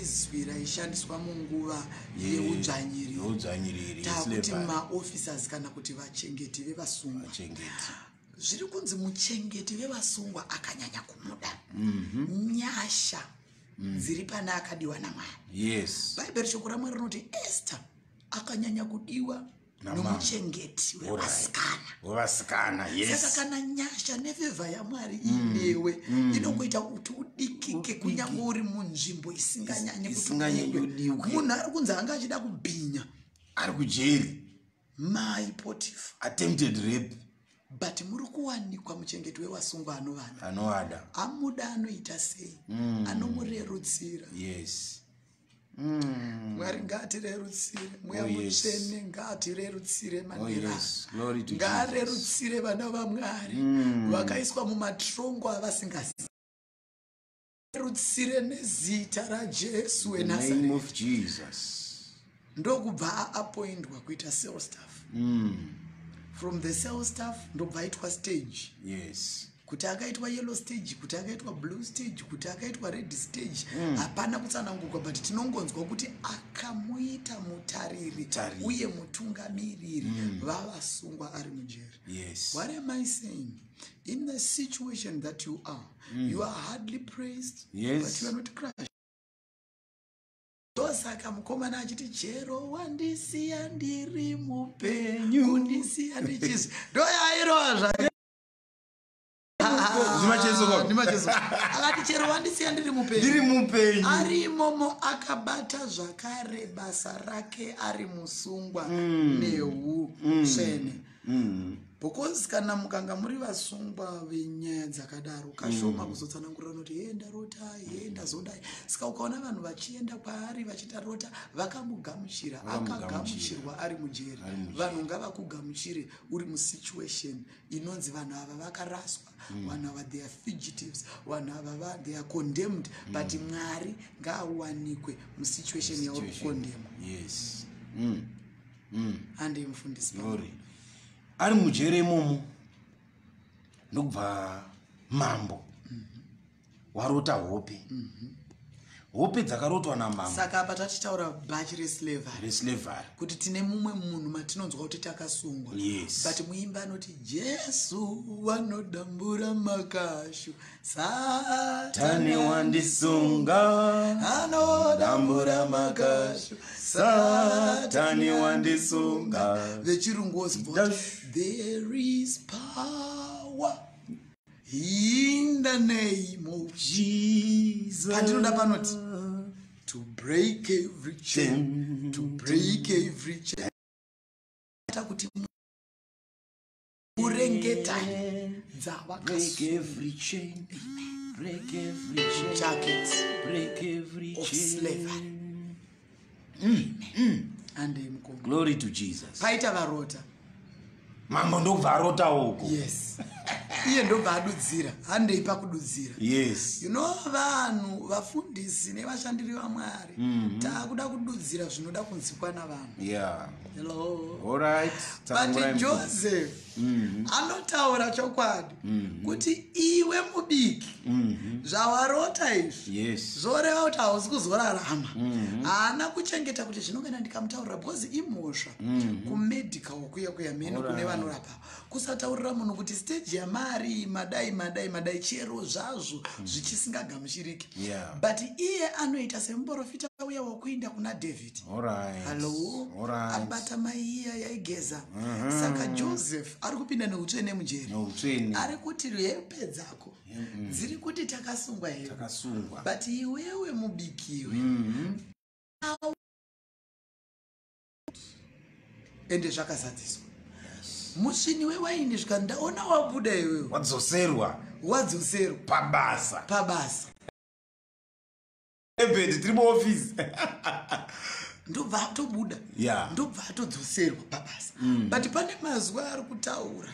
Izwi raishandiswa munguva yeudzvanyiriri. Yeudzvanyiriri. Takuti Slavery. maofficers kana kuti vachengeti vevasungwa. Vachengeti. Zviri kunzi muchengeti vevasungwa akanyanya kumuda. Nyasha dziri pane akadiwa naMwari. Bhaibheri, shoko raMwari rinoti Esta akanyanya kudiwa Namambo. nomuchengeti wevasikana. Wevasikana, yes. Saka kana nyasha nefavour yaMwari inewe, inongoita kuti udikike kunyange uri munzvimbo isinganyanyi kuti Isinganyanyi udiwe. udiwe. Munhu ari kunzi anga achida kubhinya Ari kujeri. Mai Potifa. Attempted rape. But muri kuwanikwa muchengeti wewasungwa anovada. Anovada. Amuda, anoita sei? Anomurerutsira. Mwari ngaatirerutsire. Mweya Oh, yes. Mutsvene ngaatirerutsire Oh, manera. yes. Glory to Jesus. Ngaarerutsire vana vaMwari vakaiswa mumatrongo avasingazivi. Rerutsire nezita raJesu The name weNazareti. of Jesus. Ndokubva aappointwa kuita cell staff. From the cell staff ndobva aitwa stage. Kuti akaitwa yellow stage, kuti akaitwa blue stage, kuti akaitwa red stage, hapana kutsanangurwa, but tinongonzwa kuti akamuita mutariri Mutariri. uye mutungamiriri vavasungwa ari mujeri. What am I saying? In the situation that you are, you are hardly praised, but you are not crushed. Ndosaka mukomana achiti, "Chero wandisiya ndiri mupenyu, kundisiya ndichizvi," ndoyairova zvake. Ndimacheso kwa? Ndimacheso. Akati, "Chero wandisiya ndiri mupenyu." Ndiri mupenyu. Ari imomo akabata zvakare basa rake ari musungwa neutsvene. Because kana mukanga muri vasungwa venyaya dzakadaro, kashoma kuzotsanangurira kuti, "He, ndarota, he, ndazodai." Saka ukaona vanhu vachienda kwaari vachitarota, vakamugamuchira. Vakamugamuchira. Akagamuchirwa ari mujeri. Ari mujeri. Vanhu ngavakugamuchire uri musituation inonzi vanhu ava vakaraswa, vanhu ava, they are fugitives, vanhu ava they are condemned, but Mwari ngaawanikwe musituation yauri kukondemwa. Handei, mufundisi. Glory. Ari mujere imomo, ndokubva mambo warota hope, hope dzakarotwa namambo. Saka apa tachitaura bhachi reslavery. Reslavery. Kuti tine mumwe munhu matinonzwa kuti takasungwa. But muimba anoti, "Jesu vanodambura makashu, Tani Satani wandisunga, anodambura makashu, Satani wandisunga." Vechirungu wozibva kuti, "There is power in the name of Jesus. Pandinoda panoti, "To break every chain, to break every chain." Ta kuti murengetani Break dzavakasunga. every chain, break every chain, Jacket break every of chain. slavery. Handei, mukoma. Glory to Jesus. Paita varota. Mambo ndobva arota uko. Yes, iye ndobva adudzira. Handei pakududzira. Vanhu, vafundisi nevashandiri vaMwari, taakuda kududzira zvinoda kunzikwa navanhu. Hello. All right. But Tsanangurai, mufundisi. Joseph anotaura chokwadi kuti, "Iwe mubiki, zvawarota izvi zvoreva kuti hausi kuzorarama." Haana kuchengeta kuti zvino kana ndikamutaurira, because imhosva kumedical kuya kuya mheno kune vanorapa, kusataurira munhu kuti stage yamari madai madai madai, chero zvazvo zvichisingagamuchiriki. But iye anoita semuprofita uya wakuinda kuna David. Hallo. Abata mai iya yaigeza. Saka Joseph ari kupinda neutsvene mujeri. Neutsvene. Ari kuti, "Hembe dzako dziri kuti takasungwa here?" Takasungwa. But iwewe mubikiwe, ende zvakazadziswa. Musvini wewaini zvika, "Ndaona wabuda iwewe." Wadzoserwa. Wadzoserwa. Pabasa. Pabasa. Ebed tiri muofisi. Ndobva atobuda. Ndobva atodzoserwa pabasa. But pane mazwi ari kutaura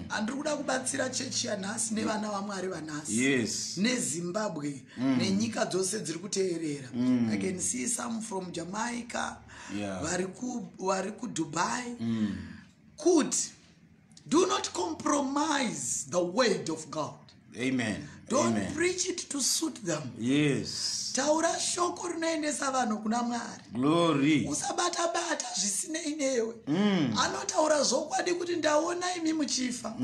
andiri kuda kubatsira chechi yanhasi nevana vaMwari vanhasi, neZimbabwe nenyika dzose dziri kuteerera. I can see some from Jamaica, vari kuDubai, kuti do not compromise the word of God. Amen. Don't Amen. preach it to suit them. Taura shoko rinoendesa vanhu kuna Mwari. Glory. Usabata-bata zvisinei newe. Anotaura zvokwadi kuti, "Ndaona imi muchifa."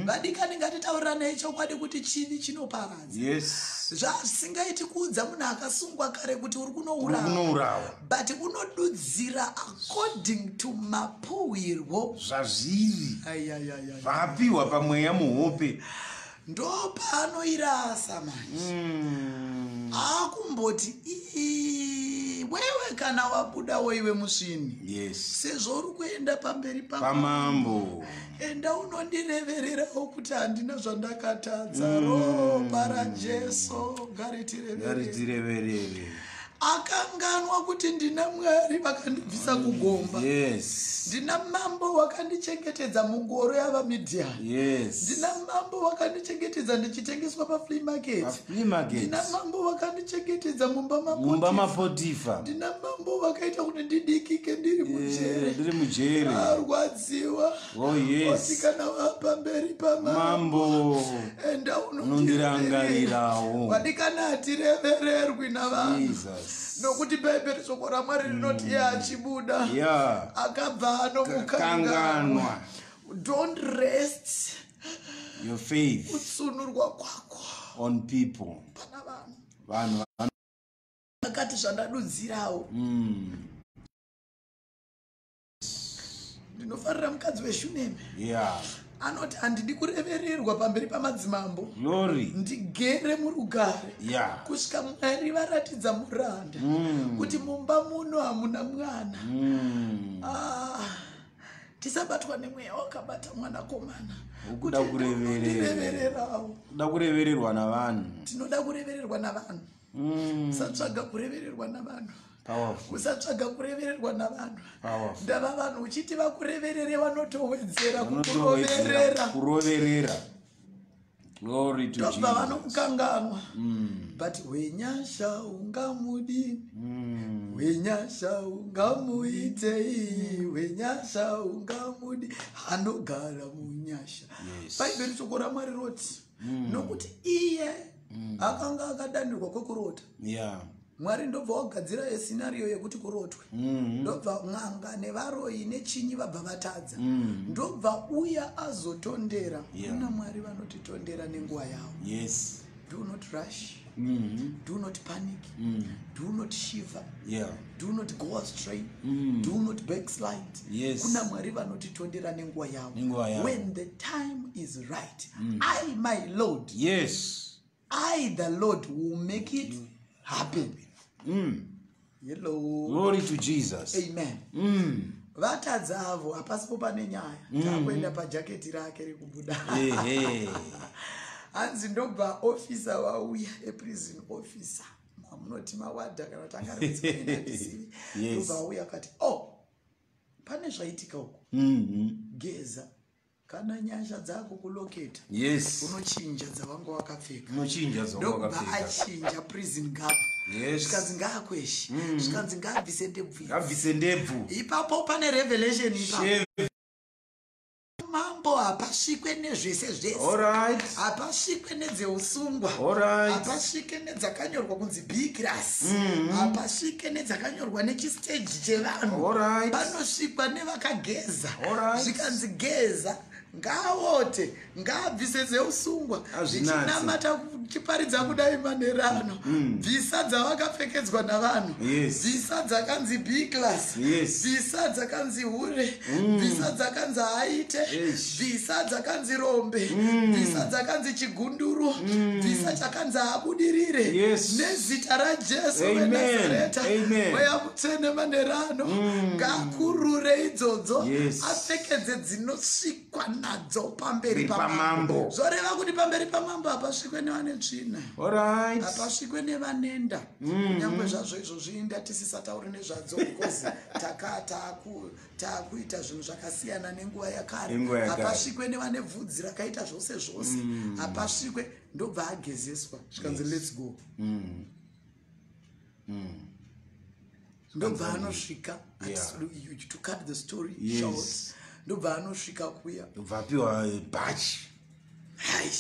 Vadikani, ngatitauriranei chokwadi kuti chivi chinoparadza. Zvasingaiti kuudza munhu akasungwa kare kuti uri Uri kunourawa, kunourawa. but unodudzira according to mapuhwirwo Zvazviri. Aiaiai. Zvapiwa pamweya muhope. Ndo paanoirasa manje. Akumboti, "Iwewe kana wabudawo, iwe musvini, sezvo uri kuenda pamberi pamambo, enda unondirevererawo kuti handina zvandakatadza. Ropa raJesu ngaritireverere." Ngaritireverere. Akanganwa kuti ndina Mwari vakandibvisa kugomba. Ndina mambo wakandichengetedza mungoro yavaMidhiani. Ndina mambo wakandichengetedza ndichitengeswa paflea market. Paflea market. Ndina mambo wakandichengetedza mumba mumba maPotifa. maPotifa. Ndina mambo vakaita kuti ndidikike ndiri mujere. Ndiri mujere. Arwadziwa. Oh, yes. Oti, "Kana wapamberi pamambo, mambo, enda unondirangarirawo." Vadikana, hatirevererwi navanhu, Jesus. nokuti Bhaibheri, shoko raMwari rinoti, iye achibuda, akabva anomukanganwa. Kanganwa. Don't rest your faith kutsunurwa kwako on people. Pana vanhu. Vanhu. Akati, "Zvandadudzirawo." Ndinofarira mukadzi weShunemi. Anoti, "Handidi kurevererwa pamberi pamadzimambo. Glory. Ndigere murugare kusvika Mwari varatidza muranda kuti mumba muno hamuna mwana." Ah, Tisabatwa nemweya wakabata mwanakomana. Ukuda Kuti kureverera. unondirevererawo. Kuda kurevererwa navanhu. Tinoda kurevererwa navanhu. Usatsvaga kurevererwa navanhu. Powerful. Usatsvaga kurevererwa navanhu. Powerful. Ndava vanhu uchiti vakureverere vanotowedzera Vanotowedzera kukuroverera. Kuroverera. Glory to Ndobva Jesus. vanokukanganwa. But wenyasha ungamudini, wenyasha ungamuitei, wenyasha ungamudi, anogara munyasha. Bhaibheri shoko raMwari roti, nokuti iye akanga akadanirwa kwekurota. Mwari ndobva wagadzira escenario yekuti kurotwe. Ndobva n'anga nevaroyi nechinyi vabva vatadza. Ndobva uya azotondera. Kuna Mwari vanotitondera nenguva yavo. Do not rush. Do not panic. Do not shiver. Do not go astray. Do not backslide. Kuna Mwari vanotitondera nenguva yavo. Nenguva yavo. When the time is right, I, my Lord, I, the Lord, will make it happen. Hello. Glory to Jesus. Amen. Vatadza avo hapasipo pane nyaya. Takuenda pajaketi rake rekubuda. Hanzi ndobva officer vauya, eprison officer. Mamunoti mawadha kana kuti anga ari kudzivi. Ndobva auya akati, "Oh, pane zvaitika uko." Geza. Kana nyasha dzako kuloketa. Unochinja dzavanga wakapfeka. Unochinja dzavanga Ndobva wakapfeka. achinja prison garb. Zvikanzi ngaakweshe. Zvikanzi ngaabvise ndebvu. Ngaabvise ndebvu. Ipapo pane revelation ipapo. Shame. Mambo hapasvikwe nezvese zvese. Hapasvikwe nedzeusungwa. Hapasvike nedzakanyorwa kunzi B class. Hapasvike nedzakanyorwa nechistage chevanhu. Panosvikwa nevakageza. Zvikanzi geza, ngaote, ngaabvise dzeusungwa. Azvinatse. Zvichinamata kuchiparidza kudai manerano. Bvisa dzavakapfekedzwa navanhu. Bvisa dzakanzi B class. Bvisa dzakanzi hure. Bvisa dzakanzi haite. Bvisa dzakanzi rombe. Bvisa dzakanzi chigunduru. Bvisa chakanzi abudirire. Nezita raJesu weNazareta. Mweya Mutsvene manerano. Ngakurure idzodzo. Apfekedze dzinosvikwa nadzo pamberi Pamambo. pamambo. Zvoreva kuti pamberi pamambo hapasvikwe nevane tsvina. Hapasvikwe nevanenda. Kunyangwe zvazvo izvozvi ndatisisatauri nezvadzo because taakuita zvinhu zvakasiyana nenguva yakare. Nenguva yakare. Hapasvikwe nevane bvudzi rakaita zvose zvose. Hapasvikwe, ndobva agezeswa. Zvikanzi let's go. Ndobva anosvika, to cut the story short, ndobva anosvika kuya. Ndobva apiwa bhachi Hai.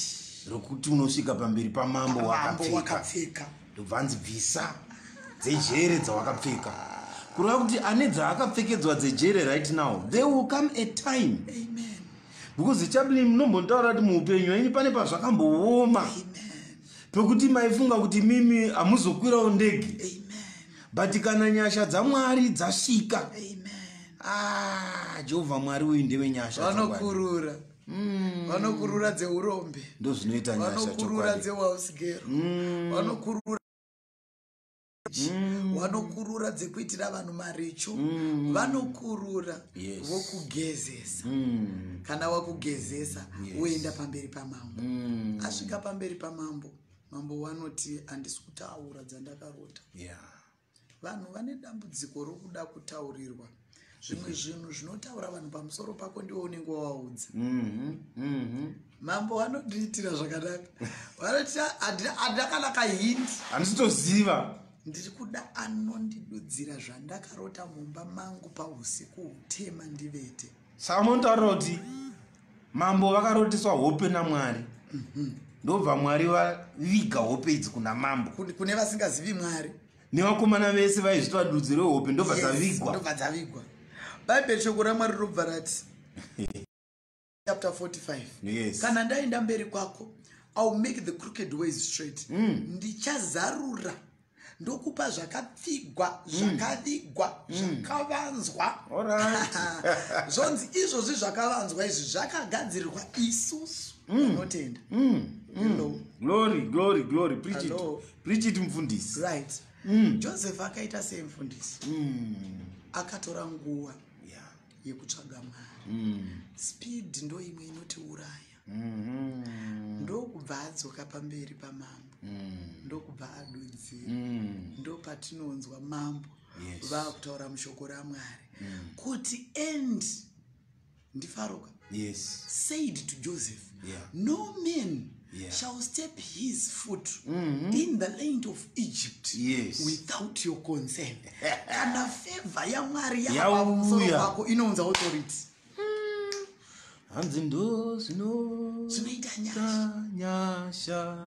rokuti unosvika pamberi pamambo Mambo wakapfeka. wakapfeka. Ndobva anzi bvisa dzejere dzawakapfeka. Kureva kuti ane dzaakapfekedzwa dzejere right now, there will come a time. Amen. Because chaplain munombotaura kuti muupenyu hwenyu pane pazvakambooma. Amen. Pekuti maifunga kuti mimi hamuzokwirawo ndege. Amen. But kana nyasha dzaMwari dzasvika. Amen. Jehovha Mwari uyu ndewenyasha dzaMwari. Vanokurura. Vanokurura dzeurombe. Ndozvinoita nyasha Vanokurura chokwadi. dzewausgero. Vanokurura vanokurura dzekuitira vanhu maricho. Vanokurura vokugezesa. Kana wakugezesa, woenda pamberi pamambo. Asvika pamberi pamambo, mambo vanoti handisi kutaura dzandakarota. Vanhu vane dambudziko rokuda kutaurirwa. Zvimwe zvinhu zvinotaura vanhu pamusoro pako ndiwo unenge wawaudza. Mambo vanondiitira zvakanaka. Vanoti handakanaka hindi. Handisitoziva. Ndiri kuda anondidudzira zvandakarota mumba mangu pausiku hutema ndivete. Saka munotaurira kuti mambo vakaroteswa hope naMwari. Ndobva Mwari vaviga hope idzi kuna mambo. Kune vasingazivi Mwari. Nevakomana vese vaizviti vadudziri vehope ndobva dzavigwa. Ndobva dzavigwa. Bhaibheri shoko raMwari robva rati chapter 45. Kana ndaenda mberi kwako, I will make the crooked ways straight. Ndichazarura ndokupa zvakapfigwa, zvakavigwa, zvakavanzwa. Zvonzi izvozvi zvakavanzwa izvi zvakagadzirirwa isusu vanotenda. Hello. Glory, glory, glory. Preach it. Hello. Preach it, mufundisi. Right. Joseph akaita sei, mufundisi? Akatora nguva Yekutsvaga Mwari. Speed ndo imwe inotiuraya. Ndokubva adzoka pamberi pamambo, ndokubva adudzira. Ndo patinonzwa mambo vaakutaura mushoko raMwari kuti, and ndiFarao ka, said to Joseph, "No man shall step his foot in the land of Egypt without your consent." Kana favor yaMwari Yauya. yapamusoro pako, inounza authority. Hanzi ndo zvino Zvinoita nyasha. Nyasha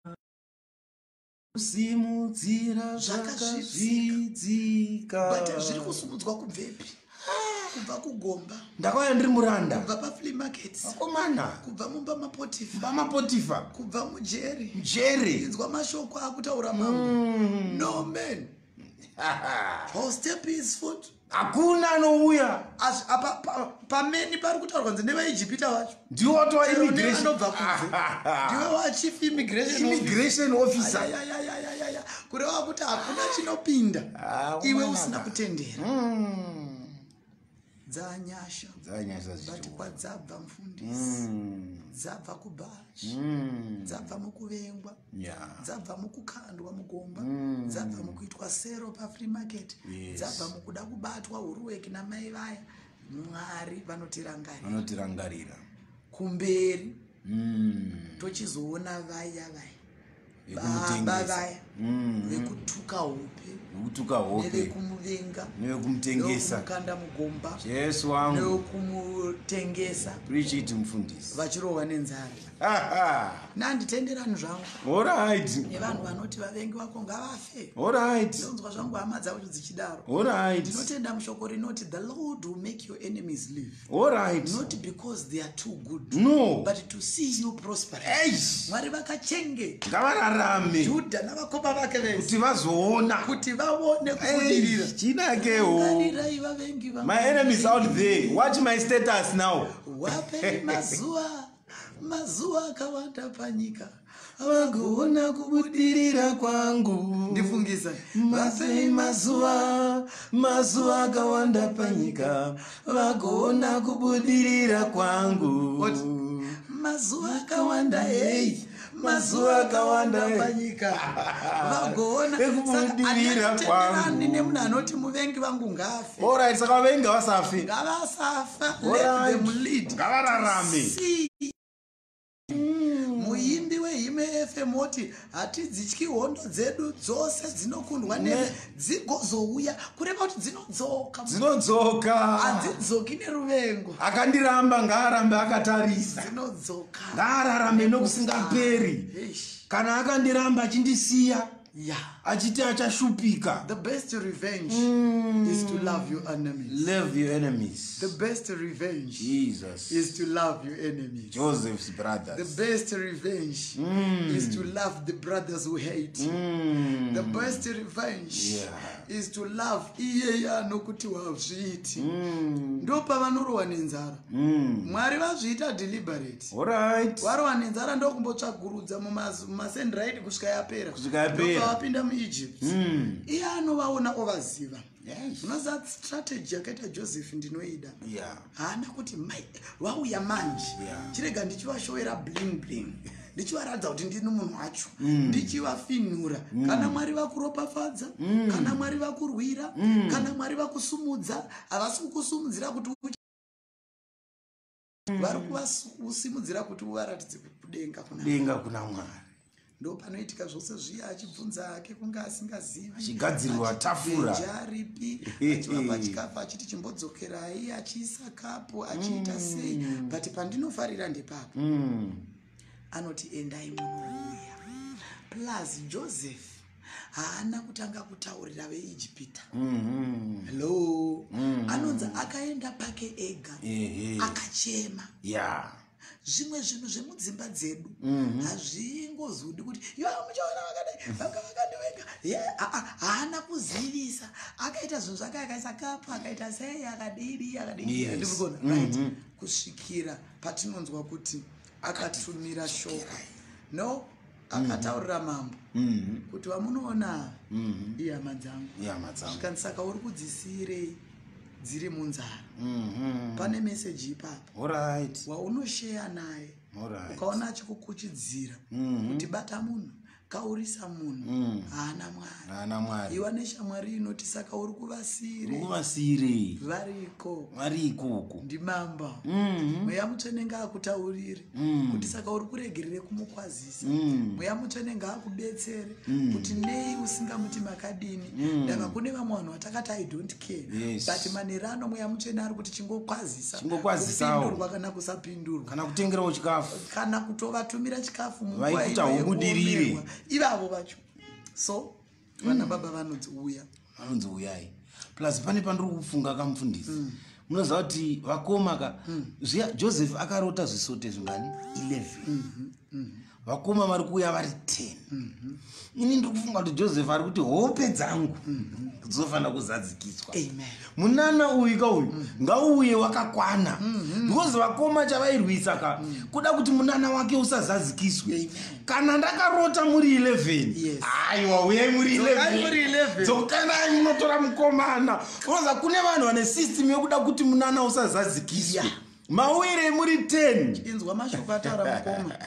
kusimudzira Zvakazvidzika. zvakazvidzika. But zviri kusimudzwa kubvepi? Kubva kugomba. Ndakauya ndiri muranda. Kubva paflea market. Akomana. Kubva mumba maPotifa. PamaPotifa. Kubva mujeri. Jeri. Inzwa mashoko akutaura mambo: "No man shall step his foot." Hakuna anouya. Asi apa pameni pari kutaurwa nzi nevaIjipita vacho. Ndiwo watova Chero immigration. nevanobva kunze, ndiwe wachief immigration officer. Immigration officer. Ayayayayaya, kureva kuti hakuna chinopinda Ah, iwe umanaka. usina kutendera. Dzanyasha. Dzanyasha. But Zvichiwo kwadzabva, mufundisi, dzabva kubhachi, dzabva mukuvengwa, dzabva mukukandwa mugomba, dzabva mukuitwa sero pafree market, dzabva mukuda kubatwa huruweki namai vaya. Mwari vanotirangarira. Vanotirangarira. Kumberi tochizoona vaya vaya baba Vekumutengesa. vaya vekutuka hope, Vekutuka hope, nevekumuvenga, nevekumutengesa. nevekumukanda mugomba, Jesu wangu. nevekumutengesa. Preach it, mufundisi. Vachirohwa nenzara. Nanditenderani zvangu nevanhu vanoti vavengi vako ngavafe. Ndinonzwa zvangu hama dzavo dzichidaro. Ndinotenda mushoko rinoti the Lord will make your enemies live, not because they are too good, No. but to see you prosper. Eish. Mwari vakachengeta Ngavararame. Judha navakoma vake vese kuti vazoona. Kuti vaone kubudirira. Chinakewo. Ngarirai vavengi vangu. My enemies out there, watch my status now. Wapei mazuva akawanda panyika, vagoona Kubudirira kwangu. Ndifungisa. Vapei mazuva akawanda panyika, vagoona kubudirira kwangu. Oti, mazuva akawanda, hei, mazuva akawanda panyika, vagoona. Ekubudirira kwangu. Nemunhu anoti muvengi vangu ngafe. Alright, saka vavengi ngavasafe. Ngavasafa. Let them lead. Ngavararame. See. Muimbi weHime FM oti hatidzityi, hondo dzedu dzose dzinokundwa neve, dzigozouya, kureva kuti dzinodzoka. Dzinodzoka. Hadzidzoki neruvengo. Akandiramba ngaarambe akatarisa. Dzinodzoka. Ngaararame nokusingaperi. Eish. Kana akandiramba achindisiya, achiti achashupika. The best revenge is to love your enemies. Love your enemies. The best revenge Jesus. is to love your enemies. Joseph's brothers. The best revenge is to love the brothers who hate you. The best revenge is to love iyeye anokuti wazviiti. Ndo pavanorohwa nenzara. Mwari vazviita deliberate. Varohwa nenzara, ndokumbotsvagurudza mumasendrit kusvika yapera. Kusvika yapera. Ndopavapinda muEgypt. Iye anovaona, ovaziva. Unoziva strategy yakaita Joseph ndinoida. Haana kuti mai vauya manje, chirega ndichivashowera bling bling, ndichivaratidza kuti ndini munhu wacho, ndichivafinhura. Kana Mwari vakuropafadza, kana Mwari vakurwira, kana Mwari vakusumudza, havasi kukusumudzira kuti vari kuvasimudzira kuti uvaratidze kudenga kuna Denga kuna Mwari. Ndo panoitika zvose zviya, achibvunza hake kunge asingazivi. Achigadzirirwa tafura. Achibheja aripi, achivapa chikafu, achiti chimbodzokerai, achiisa kapu, achiita sei. But pandinofarira ndepapo anoti endai munouya. Plus Joseph haana kutanga kutaurira veIjipita. Hello, anonzi akaenda pake ega, akachema. Zvimwe zvinhu zvemudzimba dzedu hazvingozodi kuti ivo muchaona vakadai vanga vakandivenga. Ye, aa, haana kuzivisa. Akaita zvinhu zvake, akaisa kapu, akaita sei, akadini, akadini. Ndiri right kusvikira patinonzwa kuti akatumira shoko, no, akataurira mambo kuti vamunoona ihama dzangu. Ihama dzangu. Zvikanzi, saka uri kudzisiyirei? Dziri munzara. Pane meseji ipapo waunosheya naye, ukaona achikukuchidzira kuti bata munhu, kaurisa munhu, haana Mwari. Haana Mwari. Iwa neshamwari inoti, "Saka uri kuvasire?" Ukuvasire. Variko. Vari ikoko. Ndimamba. Mweya Mutsvene ngaakutaurire kuti, "Saka uri kuregerere kumukwazisa?" Mweya Mutsvene ngaakubetsere kuti nei usingamuti makadini. Ndava kune vamwe vanhu vatakati, "I don't care." But manero ano Mweya Mutsvene ari kuti chingokwazisa. Chingokwazisawo. Kupindurwa kana kusapindurwa. Kana kutengerawo chikafu. Kana kutovatumira chikafu munguva Vaikuti ino haubudirire. yekuomerwa. Ivavo vacho, so vana baba vanonzi uya. Vanonzi uyai. Plus pane pandiri kufunga, kamufundisi. Munoziva kuti vakoma ka, zviya Joseph akarota zvisote zvingani? 11. Vakoma vari kuuya vari 10. Ini ndiri kufunga kuti Joseph ari kuti hope dzangu dzofanira kuzadzikiswa. Amen. Munana uyu ka uyu ngauye wakakwana, because vakoma chavairwisa ka kuda kuti munana wake usazadzikiswe. Amen. Kana ndakarota muri 11, aiwa, uyai muri Dzokai muri 11. 11. Dzokanai munotora mukomana. Unoza kune vanhu vane system yokuda kuti munana usazadzikiswe. Mawire muri 10. Inzwa mashoko ataura mukoma,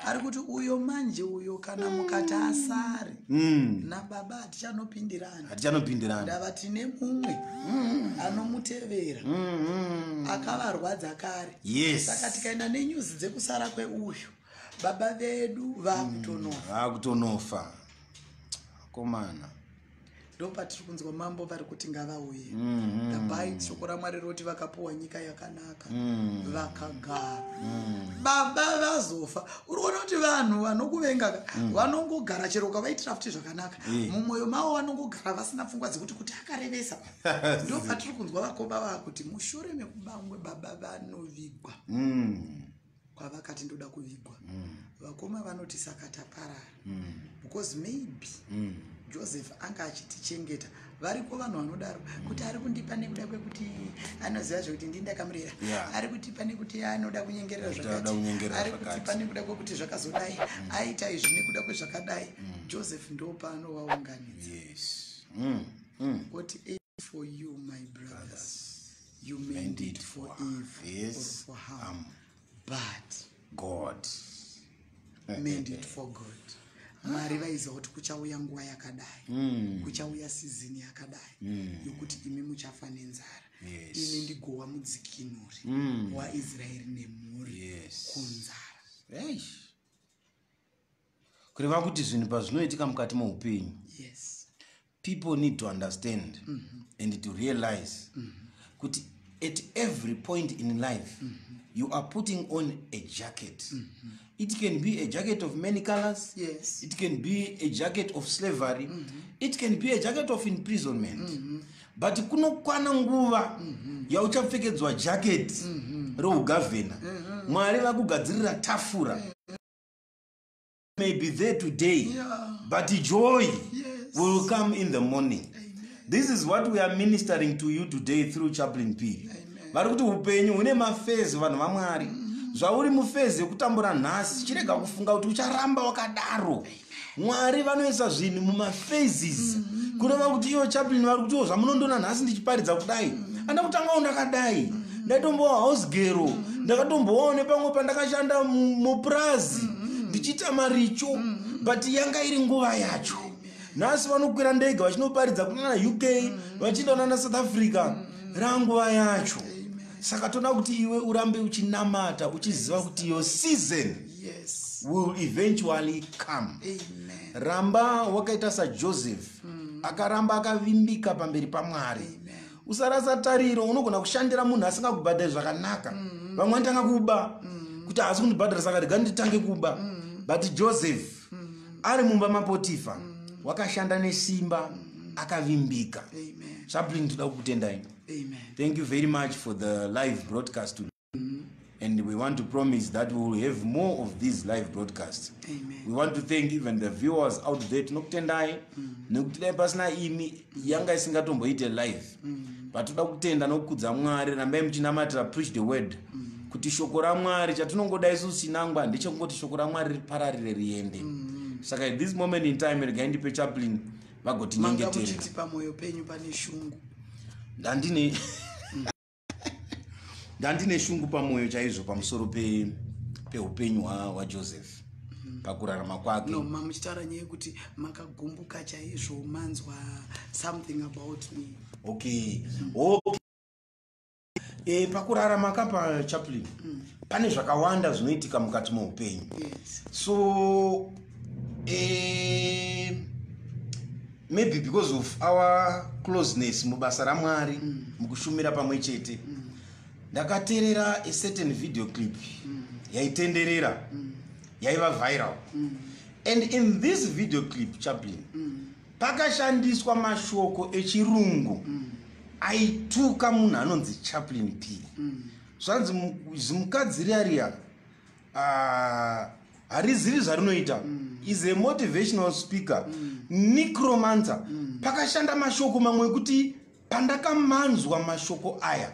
ari kuti uyo manje uyo, kana mukati asare nababa, hatichanopindirana. Hatichanopindirana. Ndava tine mumwe anomutevera akavarwadza kare. Saka tikaenda nenyuzi dzekusara kweuyu, baba vedu vakutonofa. Vakutonofa komana. Ndo patiri kunzwa mambo vari kuti ngavauye. The Bible, shoko raMwari roti vakapuwa nyika yakanaka, vakagara. Baba vazofa. Uri kuona kuti vanhu vanokuvenga ka, vanongogara chero ukavaitira futi zvakanaka, mumwoyo mavo vanongogara vasina pfungwa dzekuti kuti akarevesa. Ndo patiri kunzwa vakoma vakuti mushure mekubangwe baba vanovigwa kwavakati ndoda kuvigwa. Vakoma vanoti, "Saka taparara, because maybe Joseph anga achitichengeta." Variko vanhu vanodaro kuti ari kundipa nekuda kwekuti anoziva zvekuti ndini ndakamurera, ari kutipa nekuti anoda kunyengerera Kuti anoda zvakati, kunyengerera ari zvakati. kutipa nekuda kwekuti zvakazodai, aita izvi nekuda kwezvakadai. Joseph ndo paanovaunganidza oti, "For you, my brothers, you meant it for evil or for harm, but God meant it for good." Mwari vaiziva kuti kuchauya nguva yakadai, kuchauya season yakadai yokuti imi muchafa nenzara, ini ndigowa mudzikinuri waIsraeri nemhuri kunzara. Eish. Kureva kuti zvinhu pazvinoitika mukati meupenyu, people need to understand and to realize kuti at every point in life you are putting on a jacket. It can be a jacket of many colors. It can be a jacket of slavery. It can be a jacket of imprisonment. But kunokwana nguva yauchapfekedzwa jacket rougavhena. Mwari vakugadzirira tafura. May be there today, but joy will come in the morning. This is what we are ministering to you today through Chaplain P. Vari kuti upenyu hune maphases, vanhu vaMwari. Zvauri muphase yekutambura nhasi, chirega kufunga kuti ucharamba wakadaro. Mwari vanoisa zvinhu mumaphases. Kureva kuti ivo chaplain vari kutiwo zvamunondoona nhasi ndichiparidza kudai, anda kutangawo ndakadai, ndaitombowa house girl, ndakatombowawo nepamwe pandakashanda mupurazi ndichiita maricho, but yanga iri nguva yacho. Nhasi vanokwira ndege vachinoparidza kunana UK, vachienda kunana South Africa. Ranguva yacho. Saka toda kuti iwe urambe uchinamata, uchiziva kuti your season will eventually come. Amen. Ramba wakaita saJoseph, akaramba akavimbika pamberi paMwari. Usarasa tariro. Unogona kushandira munhu asingakubhadhari zvakanaka. Vamwe vanotanga kuba kuti haasi kundibhadhara, saka rega nditange kuba. But Joseph ari mumba maPotifa wakashanda nesimba, akavimbika. Amen. Chaplain, toda kukutendai. Amen. Thank you very much for the live broadcast today, and we want to promise that we will have more of these live broadcasts. Amen. We want to thank even the viewers out there. Tinokutendai nekuti dai pasina imi yanga isingatomboite live. But toda kutenda nokukudza Mwari. Rambai muchinamatira Preach the Word, kuti shoko raMwari, chatinongoda isusu chinangwa ndechekungoti shoko raMwari ripararire, riende. Saka at this moment in time, regai ndipe chaplain Manga vagotinyengeterera. muchiti pamwoyo penyu pane shungu. Ndandine Ndandine shungu pamwoyo chaizvo pamusoro peupenyu hwaJoseph pakurarama kwake. No, mamuchitaura nyaya yekuti makagumbuka chaizvo manzwa something about me. Okay. Pakurarama kapa, Chaplain, pane zvakawanda zvinoitika mukati meupenyu. So maybe because of our closeness mubasa raMwari, mukushumira pamwe chete, ndakateerera a certain video clip yaitenderera, yaiva viral, and in this video clip, Chaplain, pakashandiswa mashoko echirungu aituka munhu anonzi Chaplain P. Zvanzi zimukadzi riya riya, ah, harizivi zvarinoita, is a motivational speaker, necromancer. Pakashanda mashoko mamwe ekuti pandakamanzwa mashoko aya,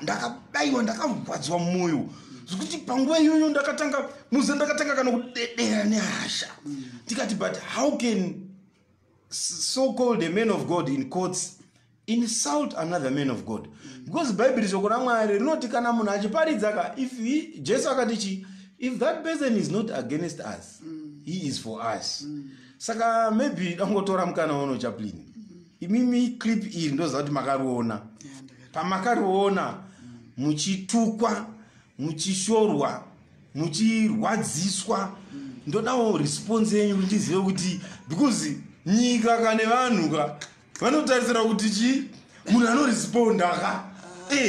ndakabayiwa, ndakarwadziwa mwoyo zvekuti panguva iyoyo ndakatanga muze ndakatanga kana kudedera nehasha. Ndikati, "But how can so called a man of God, in quotes, insult another man of God?" Because Bhaibheri, shoko raMwari rinoti kana munhu achiparidza ka, if he, Jesu akati chi, "If that person is not against us, he is for us." Saka maybe dangotora mukana uno, Chaplain, imimi clip iri ndoziva kuti makariona. Yeah, Pamakariona muchitukwa, muchishorwa, muchirwadziswa, ndodawo response yenyu kuti ndizive kuti, because nyika kane vanhu ka vanotarisira kuti chi munhu anoresponda ka.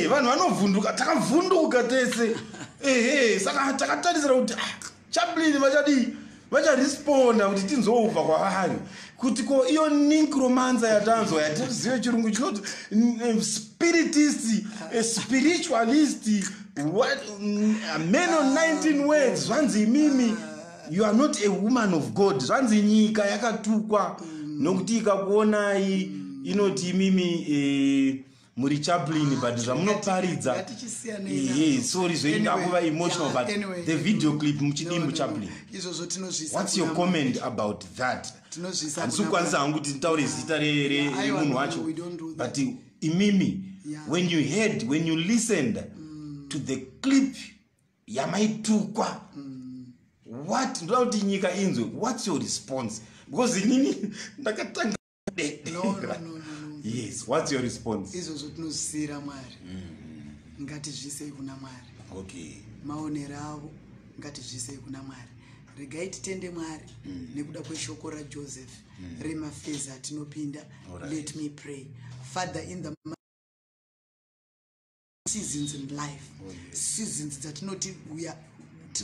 Vanhu vanovhunduka, takavhunduka tese. Ehe, saka takatarisira kuti, ah, Chaplain vachadii, vacharesponda kuti tinzobva kwavari kuti ko iyo necromancer yatanzwa, yatizive chirungu chinoti spiritist, spiritualist, what, man on 19 words. Zvanzi imimi you are not a woman of God. Zvanzi nyika yakatukwa nokuti ikakuonai inoti imimi muri chaplain, but zvamunoparidza Ngatichisiyanei Ehe, nazvo. sorry zvenyu, ndakuva emotional, Yeah, but anyway. the video clip, muchidimbu, No. Chaplain, Izvozvo tinozvisa what's your comment about that? Tinozvisa Handisi kuna kukwanisa Mwari. hangu kuti nditaure zita Yeah, aiwa, remunhu no, wacho, we don't do that. but imimi, when you heard, when you listened to the clip yamaitukwa, what, ndoda kuti nyika inzwe, what's your response? Because inini ndakatanga No. Yes, what's your response? Izvozvo tinozvisiyira Mwari. Ngatizvisei kuna Mwari. Maonero avo ngatizvisei kuna Mwari. Regai titende Mwari nekuda kweshoko raJoseph remafezi atinopinda. Let me pray. Father, in the seasons in life, seasons dzatinoti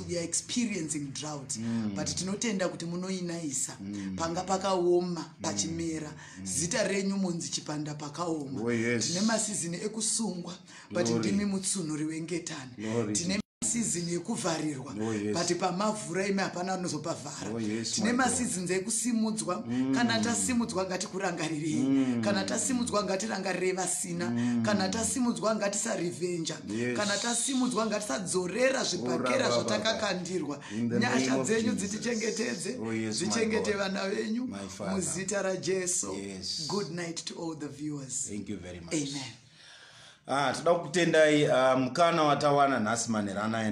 we are experiencing drought, but tinotenda kuti munoinayisa panga pakaoma pachimera. Zita renyu munzi chipanda pakaoma. Oh, yes. Tine masizini ekusungwa, but Glory. ndimi mutsunhuri wengetani. Glory. Tine masizini ekuvharirwa, Oh, yes. but pamavhura imi hapana anozopavhara. Oh, yes, Tine my God. maseasons ekusimudzwa. Kana tasimudzwa, ngatikurangarirei. Kana tasimudzwa, ngatirangarirei vasina. Kana tasimudzwa, ngatisarevhenja. Kana tasimudzwa, ngatisadzorera zvibhakera Oh, zvatakakandirwa. In the name Nyasha of dzenyu Jesus. dzitichengetedze, Oh, yes, my dzichengete God. vana venyu My Father. muzita raJesu. Good night to all the viewers. Thank you very much. Amen. Ah, toda kukutendai mukana watawana nhasi manheru anaya.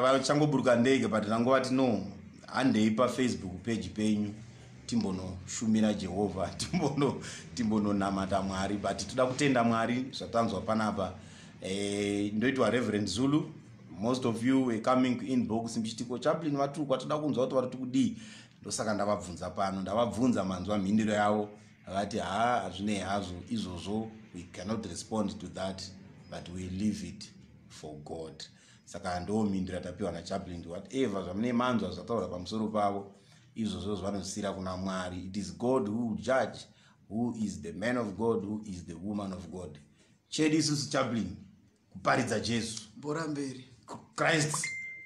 Vachangoburuka ndege, but ndangovati no, handei paFacebook page penyu timbonoshumira Jehovha, timbononamata Mwari. But toda kutenda Mwari zvatanzwa panapa. Ndoitwa Reverend Zulu. Most of you were coming inbox muchiti, "Ko Chaplain vatukwa, toda kunzwa kuti vari kudii." Ndosaka ndavabvunza pano, ndavabvunza, manzwa mhinduro yavo. Vakati ha, hazvinei hazvo izvozvo, we cannot respond to that, but we leave it for God. Saka ndo mhinduro yatapiwa naChaplain. Whatever zvamune manzwa zvataura pamusoro pavo, izvozvo zvanosiyira kuna Mwari. It is God who will judge who is the man of God, who is the woman of God. Chedu isusu, Chaplain, kuparidza Jesu. Bhora mberi. Christ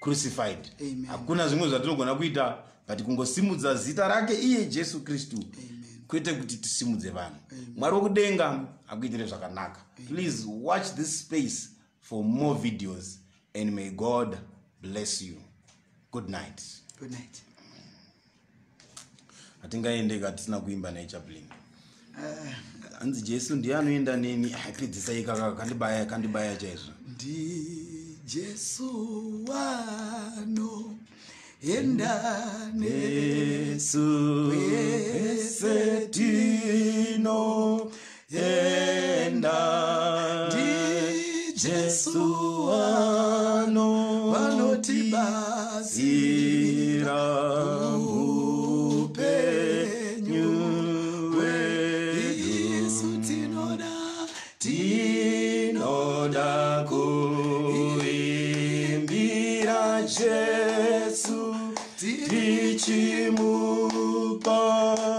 crucified. Amen. Hakuna zvimwe zvatinogona kuita but kungosimudza zita rake iye Jesu Kristu, Amen. kwete kuti tisimudze vanhu. Mwari wekudenga akuitire zvakanaka. Please watch this space for more videos, and may God bless you. Good night. Good night. Hatingaendeka tisina kuimba naiChaplain. Hanzi, "Jesu ndiye anoenda neni." Pedzisai kaka, kandibaya, kandibaya chaizvo. Ndi Jesu wano enda nesu kwese tino enda. Ndi Jesu wano vanotibatsira upenyu hwedu. Isu tinoda, Tinoda kuimbira Jesu, tichimupa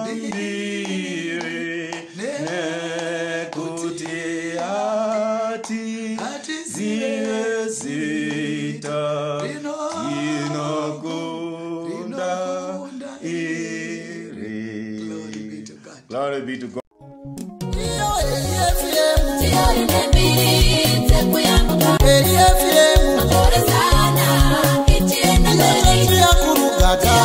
mbiri, nekuti atizive zita rinokunda iri. Glory be to God. Glory be to God. Kurugaga.